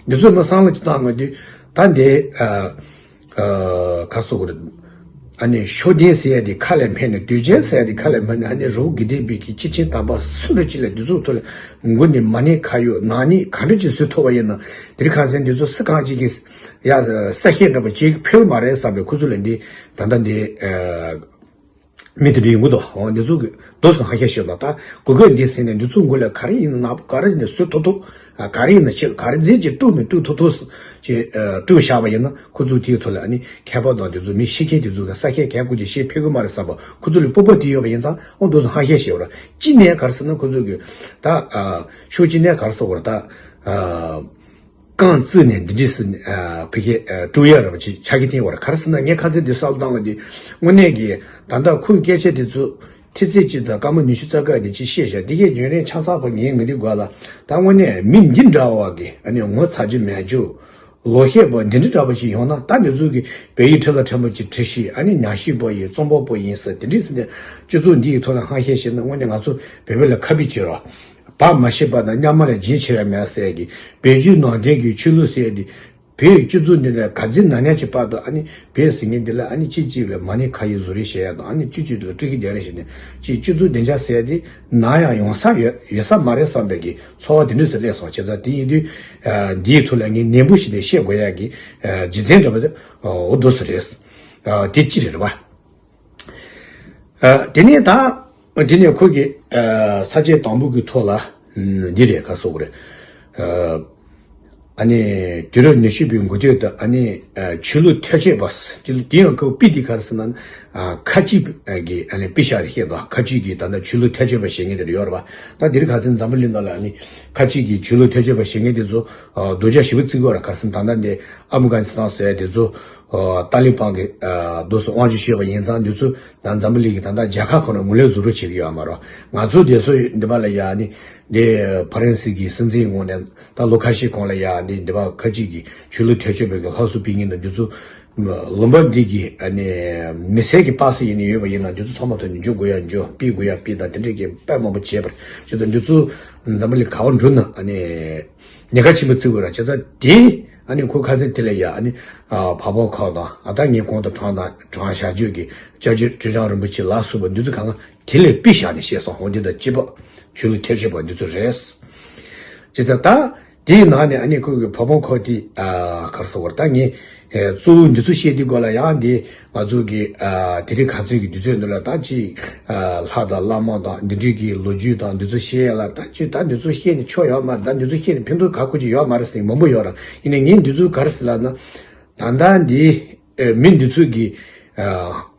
འདི་ཚོ་མི་བསམ་བློ་ཅིག་བཏང་དགོས་དུས་ད་འདི་ཨ། ཨ། ག་ཟེར་དགོས་རེད། ཨ་ནི་ཤུགས་ལྡན་ཟེར་ཡ་དེ་ཁ་ལས་ཕེབས་ནས། དོལ་རྒྱལ་ཟེར་ཡ་དེ་ཁ་ལས་ཕེབས་ནས། ཨ་ནི་རི་བོ་དགེ་ལྡན་པའི་གི་སྐྱེས་ཆེན་དམ་པ་སུ་འདྲ་ཅིག་ལ་འདི་ཚོ་ཐོག་ལ་མགོ་ནས་མ་ཎི་ཁ་ཡོད་ནག་ཉེས་ག་འདྲ་ཅིག་བཟོས་ཐུབ་པ་ཡིན་ན། དེ་རིང་ཁ་སང་འདི་ཚོ་སུ་གང་ཅིག་གིས་ཡ་ས་ཤེས་འདྲ་པོ་ཅིག་ཕེབས་མ་རེད་བསམ་པའི་ཁོ་ཚོ་ལ་འདི་ད་ལྟ་འདི་ཨ། མི་དེ་འདྲ་ཡོང་གི་འདུག་འོ། འདི་ཚོ་གི་རྡོ་སོ་ཧ་ཤ་ཤེས་ལ། ད་གོ་གོས་འདི་ཟིན་ནས་འདི་ཚོ་མགོ་ལ་ག་རེ་ཡིན་ན་ནག་པོ། ག་རེ་ཡིན་ན་བཟོ་ཐུབ་ཐུབ། ཨ། ག་རེ་ཡིན་ན་ཆེ་ག་རེ་རྫས་ཀྱིས་དཀྲུགས་ནས་དཀྲུགས་ཐུབ་ཐུབ་ཅེས་ཨ་དཀྲུགས་བཞག་པ་ཡིན་ན། ཁོ་ཚོ་དེའི་ཐོག་ལ་ཨ་ནི་མཁས་པ་དང་དེ་ཚོ་མི་ཤེས་མཁན་དེ་ཚོ་གི་ས་ཤ་གལ་ཁོ་ཅིག་ཤེས་ཕེབས་གི་མ་རེད་བསམ་པ་ཁོ་ཚོ་ལ་སྤོབས་པ་དེ་ཡོད་པ་ཡིན་ཙང་། འོ། རྡོ་སོ་ཧ་ཤ་ཤེས་བ་ར། ཅི་ནས་ག་རེ་ཟེར་ན། ཁོ་ཚོ་གི་ད་ཨ་ཤུགས་ཅི་ནས་ག་རེ་ཟེར་བ་ར། ད་ཨ། རྐང་བཙུགས་ནས་འདི་འདྲས་སུ། ཨ། ཕ་གིའི་ཨ་དཀྲུག་ཡ་ར་བ་ཅིག་ཆགས་ཀྱི་བསྟན་བར། ག་རེ་ཟེར་ན་ངས་ཁ་ཚིག་འདི་གསལ་བཏང་བ་འདི་དངོས་གནས་ཀྱི་ད་ལྟ་ཁོའི་སྐད་ཆ་འདི་ཚོ་ཐེངས་གཅིག་དང་སྐར་མ་ཉི་ཤུ་རྩ་ལྔ་འདི་ཅིག་བཤད་བཞག་འདི་གའི་རྒྱུན་རིང་ཆ་ཚང་བ་ངའི་ངའི་འདི་དགོས་ལ། ད་དངོས་གནས་མི་འདི་འདྲ་བ་གི་ཨ་ནི་ངོ་ཚ་རྒྱུ་མེད་རྒྱུ། ལོ་ཤས་པོ་འདི་འདྲ་འདྲ་པོ་ཅིག་ཡོང་ན། ད་འདི་ཚོ་གི་བོད་ཡིག་ཁྲི་ལ་ཕྲན་བུ་ཅིག་བྲིས་ཤིག་ཨ་ནི་ཉག་གཤིབ་པོ་ཡིན། རྩོམ་པ་པོ་ཡིན་ཟེར་དེ་འདྲས་ཟེར་ནས་སྤྱི་ཚོགས་འདི་ཡི་ཐོག་ལ་ཧང་ཤེད་བཤད་ན། དངོས་གནས་ང་ཚོ་བོད་པ་ལ་ཁ་ཕྱིར་བྱེད་རོགས། བག་མ་ཞིག་པ་དང་གཉའ་མ་ལ་སྦྱིན་ཆེ་བ་མེད་ཟེར་གི། བོད་བརྒྱུད་ནང་བསྟན་གྱི་ཆོས་ལུགས་ཟེར་དེ། བོད་ཀྱི་སྤྱི་ཚོགས་འདི་ལ་ག་ཚོད་ན་ནས་ཀྱི་བར་དུ་ཨ་ནི་བོད་ཟེར་མཁན་འདི་ལ་ཨ་ནི་གཅིག་གཅིག་ལ་མ་ཎི་ཁ་ཡི་བཟོ་རེས་བྱེད་ཡ་དང་། ཨ་ནི་གཅིག་གཅིག་ལ་དཀྲུག་གི་བསྡད་རེས་བྱས་ནས། གཅིག་སྤྱི་ཚོགས་བདེ་འཇགས་ཟེར་ཡ་དེ་ནམ་ཡང་ཡོང་ས་ཡོད་ཡོད་ས་མ་རེད་བསམ་པའི་གི་ཚོར་བ་དེ་འདྲ་ཞིག་སླེབས་སོང་། བྱས་ཙང་དེ་ཡིན་དུས་ཨ་འདིའི་ཐོག་ལ་ངས་ནན་པོ་ཞིག་ནས་བཤད་དགོས་ཡ་གི་ཨ་རྒྱུ་མཚན་འདྲ་པོ་དེ་འོ་འདུག་སེ་རེད། ཨ་དེ་གཅིག་རེད་པ། ཨ་དེ་ནས་ད་དེ་ནས་ཁོ་གི་ཨ་ས་བཅད་དང་པོ་གི་ཐོག་ལ་ཨ་འདི་རེད། ག་ཟེར་དགོས་རེད། ཨ་ཨ་ནི་དུས་རབས་ཉི་ཤུ་པའི་འགོ་སྟོད་དུ་ཨ་ནི་ཨ་ཆོས་ལུགས་ཐལ་ཆོས་པ་དེ་དེ་ཡང་ཁོ་པི་དེ་ག་རེ་ཟེར་ན། ཨ་ཁ་ཆེ་གི་ཨ་ནི་པི་ཤ་རེད། ཤེས་དང་། ཁ་ཆེ་གི་ད་ལྟ་ཆོས་ལུགས་ཐལ་ཆོས་པ་བྱེད་མཁན་དེ་འདྲ་ཡོད་རེད་པ། ད་དེ་རིང་ཁ་སང་འཛམ་བུ་གླིང་ནང་ལ་ཨ་ནི་ཁ་ཆེ་གི་ཆོས་ལུགས་ཐལ་ཆོས་པ་བྱེད་མཁན་དེ་ཚོ་ཨ་རྡོག་རྒྱག་ཞེ་པོ་བརྩི་གི་ཡོད་རེད། ག་རེ་ཟེར་ན་ད་ལྟ་འདི་ཨབ་གྷ་ནི་སི་ཐན་ཟེར་ཡ་དེ་ཚོ་ཨ་ཏཱ་ལི་བན་གི་ཨ་རྡོ་སོ་དབང་ཆ་ཤོར་བ་ཡིན་ཙང་། འདི་ཚོ་ད་འཛམ་བུ་གླིང་གི་ད་ལྟ་རྒྱལ་ཁབ་ཁག་ནང་ངོས་ལེན་བཟོ་རོགས་བྱེད་ཀྱི་ཡོད་མ་རེད། ང་ཚོ་དེ་ཚོ་འདི་པ་ལ་ཡ་ནི་འདི་ཕ་རན་སི་གི་སྲིད་འཛིན་ངོས་ནས་ད་ལོ་ཁ་ཤས་གོང་ལ་ཡ་ནི་འདི་པ་ཁ་ཆེ་གི་ཆོས་ལུགས་ཐལ་ཆོས་པའི་གི་སླར་གསོ་སྤེལ་མཁན་དང་། འདི་ཚོ་ལུང་པ་འདི་གི་ཨ་ནི་མི་སེར་གྱི་པ་སེ་ཡིན་ནི་ཡོད་པ་ཡིན་ན། འདི་ཚོ་ཚང་མ་ཐོག་ནས་འཇུ་དགོས་ཡ་འཇུ། སྤེལ་དགོས་ཡ་སྤེལ་དང་། དེ་འདྲས་ཀྱི་དཔེ་མང་པོ་བྱས་པར། བྱས་ཙང་འདི་ཚོ་འཛམ་བུ་གླིང་ག་པར་འགྲོ་ན་ཨ་ནི་ཉེན་ཁ་ཆེན་པོ་བརྩི་དགོས་ར། བྱས་ཙང་དེ་ཨ་ནི་ཁོ་ཁ་སང་དེ་ལ་ཡ་ཨ་ནི་ཨ་འཕགས་པ་ཁག་དང་། ཨ་ད་ངས་གོང་དུ་དྲངས་དང་དྲངས་བཞག་རྒྱུ་གི་སྐྱབས་རྗེ་ཁྲི་བྱང་རིན་པོ་ཆེ་ལ་སོགས་པ་འདི་ཚོ་གང་ག་དེ་ལ་པི་ཤ་ནས་བཤད་སོང་། འོ་འདི་དང་གཅིག་པ་ཆོས་ལུགས་ཐལ་ཆོས་པ་འདི་ཚོ་རེད། བྱས་ཙང་ད་ དེའི་ནང་ནས་ཨ་ནི་ཁོ་གི་བ་སྤུ་ཁོག་དེ་ཨ་ག་རེ་ཟེར་དགོས་རེད། ད་ངས་ཨ་གཙོ་བོ་འདི་ཚོ་བཤད་དུས་སྐབས་ལ་ཡང་འདི་ང་ཚོ་གི་ཨ་དེ་རིང་ཁ་སང་གི་དུས་ཚོད་འདི་ལ་ད་ཅིག་ཨ་ལྷ་དང་བླ་མ་དང་འདི་འདྲའི་གི་ལོ་རྒྱུས་དང་འདི་ཚོ་བཤད་ཡ་ལ་ད་ཅིག་ད་འདི་ཚོ་བཤད་ནས་ཆོ་ཡོད་མ་རེད། ད་འདི་ཚོ་བཤད་ནས་ཕན་ཐོགས་ག་གོ་ཅིག་ཡོད་མ་རེད་ཟེར་མང་པོ་ཡོད་རེད། ཡིན་ནའི་ངས་འདི་ཚོ་ག་རེ་ཟེར་ལབ་ན། ད་ལྟ་འདི་ཨ་མི་འདི་ཚོ་གི་ཨ་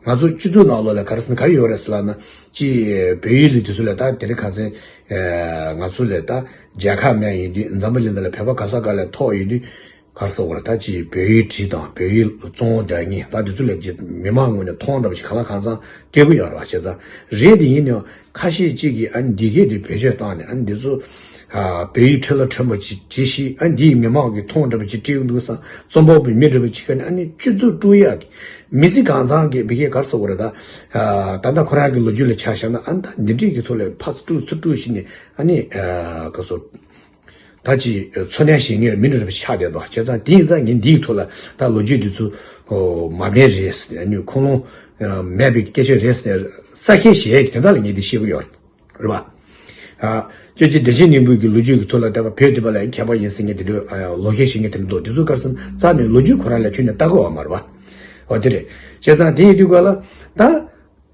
ང་ཚོ་སྤྱི་ཚོགས་ནང་ལོགས་ལ་ག་རེ་ཟེར་ན་ག་རེ་ཡོད་རེད་ཟེར་ལབ་ན། ཅིག་བལ་ཡུལ་ལི་དེ་ཚོ་ལ་ད་དེ་རིང་ཁ་སང་ཨ་ང་ཚོ་ལ་ད་རྒྱལ་ཁབ་མེད་ཡིན་དུས་འཛམ་བུ་གླིང་འདི་ལ་བོད་པ་ག་ས་ག་ལ་ཐོག་ཡོད་དུས་ག་རེ་ཟེར་དགོས་རེད། ད་ཅིག་བལ་ཡུལ་གྲི་དང་བལ་ཡུལ་བཙོན་འོག་བསྡད་མཁན་ད་དེ་ཚོ་ལ་ཅིག་མི་མང་ངོས་ནས་མཐོང་འདྲ་པོ་ཅིག་གང་ལ་གང་འཚམ་སྤྲད་ཀྱི་ཡོད་རེད་བ། བྱས་ཙང་རེད་དེ་ཡིན་ནའང་ཁ་ཤས་ཅིག་གིས་ཨ་ནི་འདི་གས་དེ་བེད་སྤྱོད་བཏང་ནས་ཨ་ནི་འདི་ཚོ་ཨ་བལ་ཡུལ་ཁྲི་ལ་ཁྲི་མོ་ཅིག་བྲིས་ཤིག་ཨ་ནི་འདིའི་མི་མང་གིས་མཐོང་འདྲ་པོ་ཅིག་སྤྲད་ཀྱི་འདུག་བསམ། རྩོམ་པ་པོའི་མི་འདྲ་པོ་ཅིག་གིས་ཨ་ནི་སྤྱི་ཚོགས་དཀྲུག་ཡག་གི་མི་ཚེ་གང་ཚང་གི་བི་གས་ག་རེ་ཟེར་དགོས་རེད། ད་ཨ་ད་ལྟ་ཁོ་རང་གི་ལོ་རྒྱུས་ལ་ཆ་བཞག་ན་ཨ་ནི་ད་འདི་འདྲས་ཀྱི་ཐོག་ལ་ཕར་ཚུར་དཀྲུག་ཚུར་དཀྲུག་ཞིག་ནས་ཨ་ནི་ཨ་ག་ཚོད། ད་ཅིག་འཚོ་རྟེན་བྱེད་མཁན་མི་འདྲ་འདྲ་པོ་ཆགས་བསྡད་འདུག་བྱས་ཙང་དེ་ཡིན་ཙང་ངས་འདིའི་ཐོག་ལ་ད་ལོ་རྒྱུས་འདི་ཚོ་མ་དགོས་རེད་ཟེར་ནས་ཁུངས་ལུང་མེད་པའི་སྐད་ཆ་རེད་ཟེར་ནས་ས་ཁྱད་བཞེས་ཡག་གི་དོན་དག་ལ་ངས་འདི་བཤད་ཀྱི་ཡོད་རེད་པ། ཨ་སྤྱོད་ཅིག་བདེ་ཆེན་སྙིང་པོ་གི་ལོ་རྒྱུས་ཀྱི་ཐོག་ལ་བལྟས་པ་བོད་འདི་པ་ལ་མཁས་པ་ཡིན་ཟེར་མཁན་དེ་འདྲ་ལོ་ཁྱད་བྱེད་མཁན་དེ་འདྲ་འདུག་དེ་ཚོ་ག་རེ་ཟེར་ན་རྩ་ནས་ལོ་རྒྱུས་ཁོ་རང་ལ་ཁྱོན་ནས་ལྟ་དགོས་པ་མ་རེད་པ། འོ་དེ་རེད། བྱས་ཙང་དེ་ཡིན་དུས་ག་ལ་ད།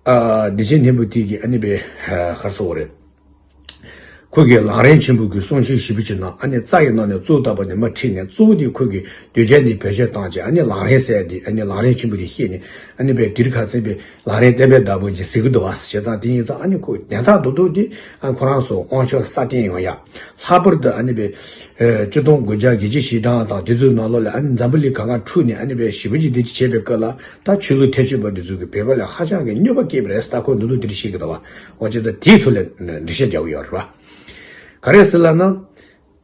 ཨ་བདེ་ཆེན་སྙིང་པོ་དེ་གིས་ཨ་ནི་པའི་ཧ་ག་རེ་ཟེར་དགོས་རེད། ཁོ་གིས་ལམ་རིམ་ཆེན་པོ་གི་གསུང་ཆོས་ཞེ་པོ་ཅིག་གནང་། ཨ་ནི་རྩ་ཡི་ནང་ནས་གཙོ་བོ་ལྟ་བུ་ནས་མར་ཁྲིད་ནས་གཙོ་བོ་དེ་ཁོ་གིས་གདུལ་བྱ་འདི་བེད་སྤྱོད་བཏང་བྱས་ཨ་ནི་ལམ་རིམ་ཟེར་དེ་ཨ་ནི་ལམ་རིམ་ཆེན་པོ་དེ་བཤད་ནས་ཨ་ནི་པའི་དེ་རིང་ཁ་སང་པའི་ལམ་རིམ་བསྟན་པའི་བདག་པོ་ཅིག་ཟེར་གི་འདུག་བ། བྱས་ཙང་དེ་ཡིན་ཙང་ཨ་ནི་ཁོ་དན་རྟགས་རྡོག་རྡོག་དེ་ཨ་ཁོ་རང་ཚོ་དབང་ཆ་སྲ་བརྟན་ཡོང་ཡ། ལྷག་པར་དུ་ཨ་ནི་པའི་ཨ་སྤྱི་སྟོང་དགུ་བརྒྱ་བརྒྱད་ཅུ་ཞེ་གྲངས་དང་དེ་ཚོའི་ནང་ལོགས་ལ་ཨ་ནི་འཛམ་བུ་གླིང་གང་ག་འཁྲུགས་ནས་ཨ་ནི་པའི་ཞེ་པོ་ཅིག་དེ་ཅིག་བྱས་པའི་སྐབས་ལ་ད་ཆོས་ལུགས་ཐེག་ཆོས་པ་འདི་ཚོ་གིས་བོད་པ་ལ་ཧ་ཅང་གི་གནོད་པ་བསྐྱལ་བ་རེད་ཟེར་ད་ཁོ་འདི་ལོ་འདིར་བཤད་ཀྱི་འདུག་བ། འོ་བྱས་ཙང་དེའི་ཐོག་ལ་འགྲེལ་བཤད་རྒྱག་གི་ཡོད་རེད་བ། ག་རེ་ཟེར་ལབ་ན།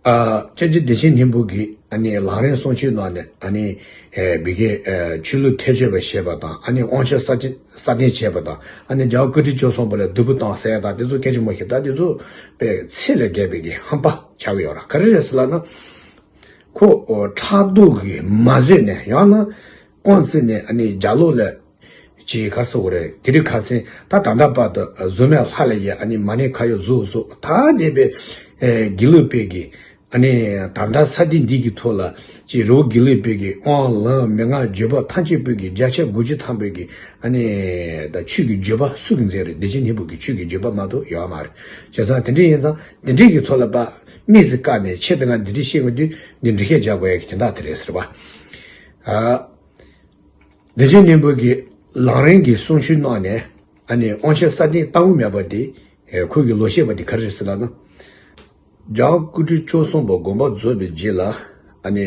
ཨ་སྤྱན་རས་བདེ་ཆེན་སྙིང་པོ་གིས་ཨ་ནི་ལམ་རིམ་གསུང་ཆོས་ནང་ནས་ཨ་ནི་ཨེ་བི་གའི་ཨེ་ཆོས་ལུགས་ཐེག་ཆོས་པ་ཞེས་པ་དང་ཨ་ནི་དབང་ཆ་སྲ་བརྟན་སྲ་བརྟན་བྱས་པ་དང་ཨ་ནི་རྒྱལ་བ་ཀིརྟི་སྐྱོབ་གསུམ་པ་ལ་སྡུག་པོ་བཏང་ཟེར་ཡ་དང་དེ་ཚོ་སྐད་ཆ་མང་ཤོས་ད་དེ་ཚོ་པའི་ཚད་ལས་བརྒལ་བའི་གི་ཧམ་པ་ཆགས་ཀྱི་ཡོད་ར། ག་རེ་རེད་ཟེར་ལབ་ན། ཁོ་ཕྲག་དོག་གིས་མ་བཟོད་ནས་ཡང་ན་རྐང་བཙུགས་ནས་ཨ་ནི་རྒྱ་ལོ་ལ་ཅིག་ག་རེ་ཟེར་དགོས་རེད། དེ་རིང་ཁ་སང་ད་ད་ལྟ་བར་དུ་བཟོ་མེད་ལྷ་ལ་ཡི་ཨ་ནི་མ་ཎི་ཁ་ཡོད་བཟོ་བཟོ་ད་འདས་པའི་ཨེ་དགེ་ལུགས་པའི་གི་ཨ་ནི་ད་ལྟ་ས་སྟེང་འདི་གི་ཐོག་ལ་ཅིག་རི་བོ་དགེ་ལུགས་པའི་གི་དབང་ལུང་མན་ངག་བརྒྱུད་པ་ཐམས་ཅད་པོའི་གི་བརྒྱ་ཆ་དགུ་བཅུ་ཐམ་པའི་གི་ཨ་ནི་ད་ཆོས་ཀྱི་བརྒྱུད་པ་སུ་གིས་མཛད་རེད། བདེ་ཆེན་སྙིང་པོ་གི་ཆོས་ཀྱི་བརྒྱུད་པ་མ་གཏོགས་ཡོད་མ་རེད། བྱས་ཙང་དེ་འདྲ་ཡིན་ཙང་དེ་འདྲའི་གི་ཐོག་ལ་པ་དམིགས་སུ་བཀར་ནས་ཆེད་དུ་ང་འདི་འདྲ་བཤད་དགོས་དུས་འདི་འགྲེལ་བཤད་རྒྱག་དགོས་ཡ་གི་དོན་དག་དེ་རེད་ཟེར་བ། ཨ། བདེ་ཆེན་སྙིང་པོ་གིས་ལམ་རིམ་གྱི་གསུང་ཆོས་གནང་ནས་ཨ་ནི་དབང་ཆ་སྲ་བརྟན་བཏང་གི་མེད་པ་དེ་ཨེ་ཁོ་གི་ལོ་ཤས་པ་དེ་ག་རེ་རེད་ཟེར་ལབ་ན། རྒྱལ་བ་ཀིརྟི་སྐྱོབ་གསུམ་པ་དགོངས་པ་རྫོགས་པའི་རྗེས་ལ་ཨ་ནི་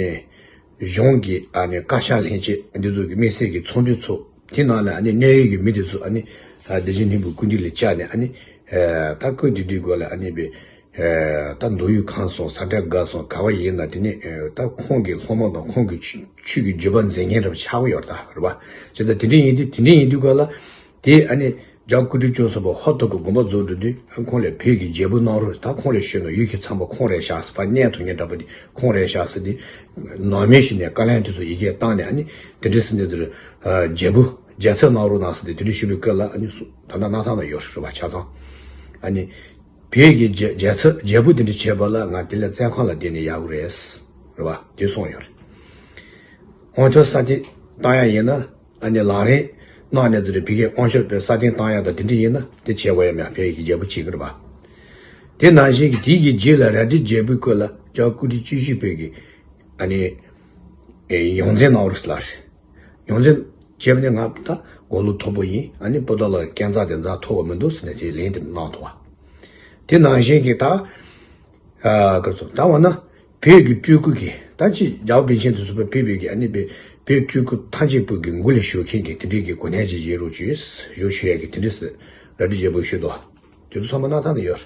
གཞུང་གི་ཨ་ནི་བཀའ་ཤག་ལྷན་རྒྱས་འདི་ཚོ་གི་དམིགས་བསལ་གྱི་ཚོགས་འདུ་ཚོགས། དེ་ནང་ལ་ཨ་ནི་གནད་ཡོད་ཀྱི་མི་དེ་ཚོ་ཨ་ནི་ཨ་བདེ་ཆེན་སྙིང་པོའི་སྐུ་མདུན་ལ་བཅར་ནས་ཨ་ནི་ཨ་ད་སྐུ་དེ་དུས་སྐོར་ལ་ཨ་ནི་པའི་ཨ་ད་མདོ་དབུས་ཁམས་གསུམ་ས་བཀྲ་དགའ་གསུམ་ག་བ་ཡིན་ན་དེ་ནི་ཨ་ད་ཁོང་གི་སློབ་མ་དང་ཁོང་གི་ཆོས་ཆོས་ཀྱི་བརྒྱུད་པ་འཛིན་མཁན་འདྲ་པོ་ཆགས་ཀྱི་ཡོད་རེད་ད་རེད་པ། བྱས་ཙང་དེ་འདྲ་ཡིན་དུས་དེ་འདྲ་ཡིན་དུས་སྐོར་ལ། དེ་ཨ་ནི་རྒྱལ་བ་ཀིརྟི་སྐྱོབ་གསུམ་པ་ཧོབ་ཏེ་གི་དགོངས་པ་རྫོགས་འགྲོ་དུས་ཨ་ཁོང་ལ་བོད་ཀྱི་རྒྱལ་པོ་གནང་རོགས་ད་ཁོང་ལ་ཞུས་ན་ཡུལ་གྱི་ཚང་མ་ཁོང་རེད་ཤག་ཟེར་བ་གནས་ཐུབ་མཁན་འདྲ་པོ་དེ་ཁོང་རེད་ཤག་ཟེར་ཏེ་ནང་མི་ཞིག་ནས་བཀའ་ལན་དེ་ཚོ་ཡི་གེ་བཏང་ནས་ཨ་ནི་དེ་འདྲ་ཟེར་ནས་ཟེར་རྒྱལ་པོ་རྒྱལ་ཚབ་གནང་རོགས་གནང་ཟེར་ཏེ་དེ་འདྲ་ཞུས་པའི་སྐབས་ལ་ཨ་ནི་སུ་ད་ལྟ་གནང་ཐང་ན་ཡོད་རེད་བ་ཆ་ཚང་ཨ་ནི་བོད་ཀྱི་རྒྱལ་རྒྱལ་ཚབ་རྒྱལ་པོ་དེ་འདྲ་བྱས་པ་ལ་ང་དེ་ལ་བཙོན་ཁང་ལ་བསྡད་ནས་ཡག་གི་རེད་རེད་བ་དེ་གསུངས་ཡོད་རེད། དབང་ཆ་སྲ་བརྟན་བཏང་ཡ་ཡིན་ན། ཨ་ནི་ལམ་རིམ་གནང་ནས་ཚུར་བི་གའི་དབང་ཤོར་པའི་སྲ་བརྟན་བཏང་ཡག་དང་དེ་འདྲ་ཡིན་ན་དེ་བྱེད་དགོས་ཡ་མེད་བོད་ཀྱི་རྒྱལ་པོ་བྱེད་ཀྱི་རེད་པ། དེ་ནང་བཞིན་གྱི་དེའི་གི་རྗེས་ལ་རལ་གྲི་རྒྱལ་པོའི་སྐོར་ལ་རྒྱལ་བ་སྐུ་ཕྲེང་བཅུ་བཞི་པའི་གི་ཨ་ནི་ཡོངས་འཛིན་གནང་རོགས་ལ་རེད། ཡོངས་འཛིན་བྱས་པ་ནི་ང་ད་དགུང་ལོ་མཐོ་པོ་ཡིན་ཨ་ནི་སྤུ་ན་ཁ་ལ་སྐས་འཛེག་དེ་འཛེག་ཐུབ་པ་མི་འདུག་ཟེར་ནས་དེ་ལན་དེ་གནང་ཐུབ་པ། དེ་ནང་བཞིན་གྱི་ད་ཨ་ག་ཚོད་ད་འོ་ན། བོད་ཀྱི་སྤྲུལ་སྐུ་གིས་ད་ཅི་རྒྱལ་བ་པཎ་ཆེན་དེ་ཚོ་ཕེབས་པའི་གི་ཨ་ནི་བོད་བོད་སྤྲུལ་སྐུ་ཐམས་ཅད་པོ་གི་མགུ་ལ་ཞུ་མཁན་གི་དེ་འདྲའི་གི་གོ་གནས་ཅིག་བཞེས་རོགས་བྱོས་ཞུ་ཞུ་ཡ་གི་དེ་འདྲ་ཟེར་རལ་གྲི་རྒྱལ་པོས་ཞུས་འདུག་དེ་ཚོ་ཚང་མ་གནང་ཐང་དུ་ཡོད།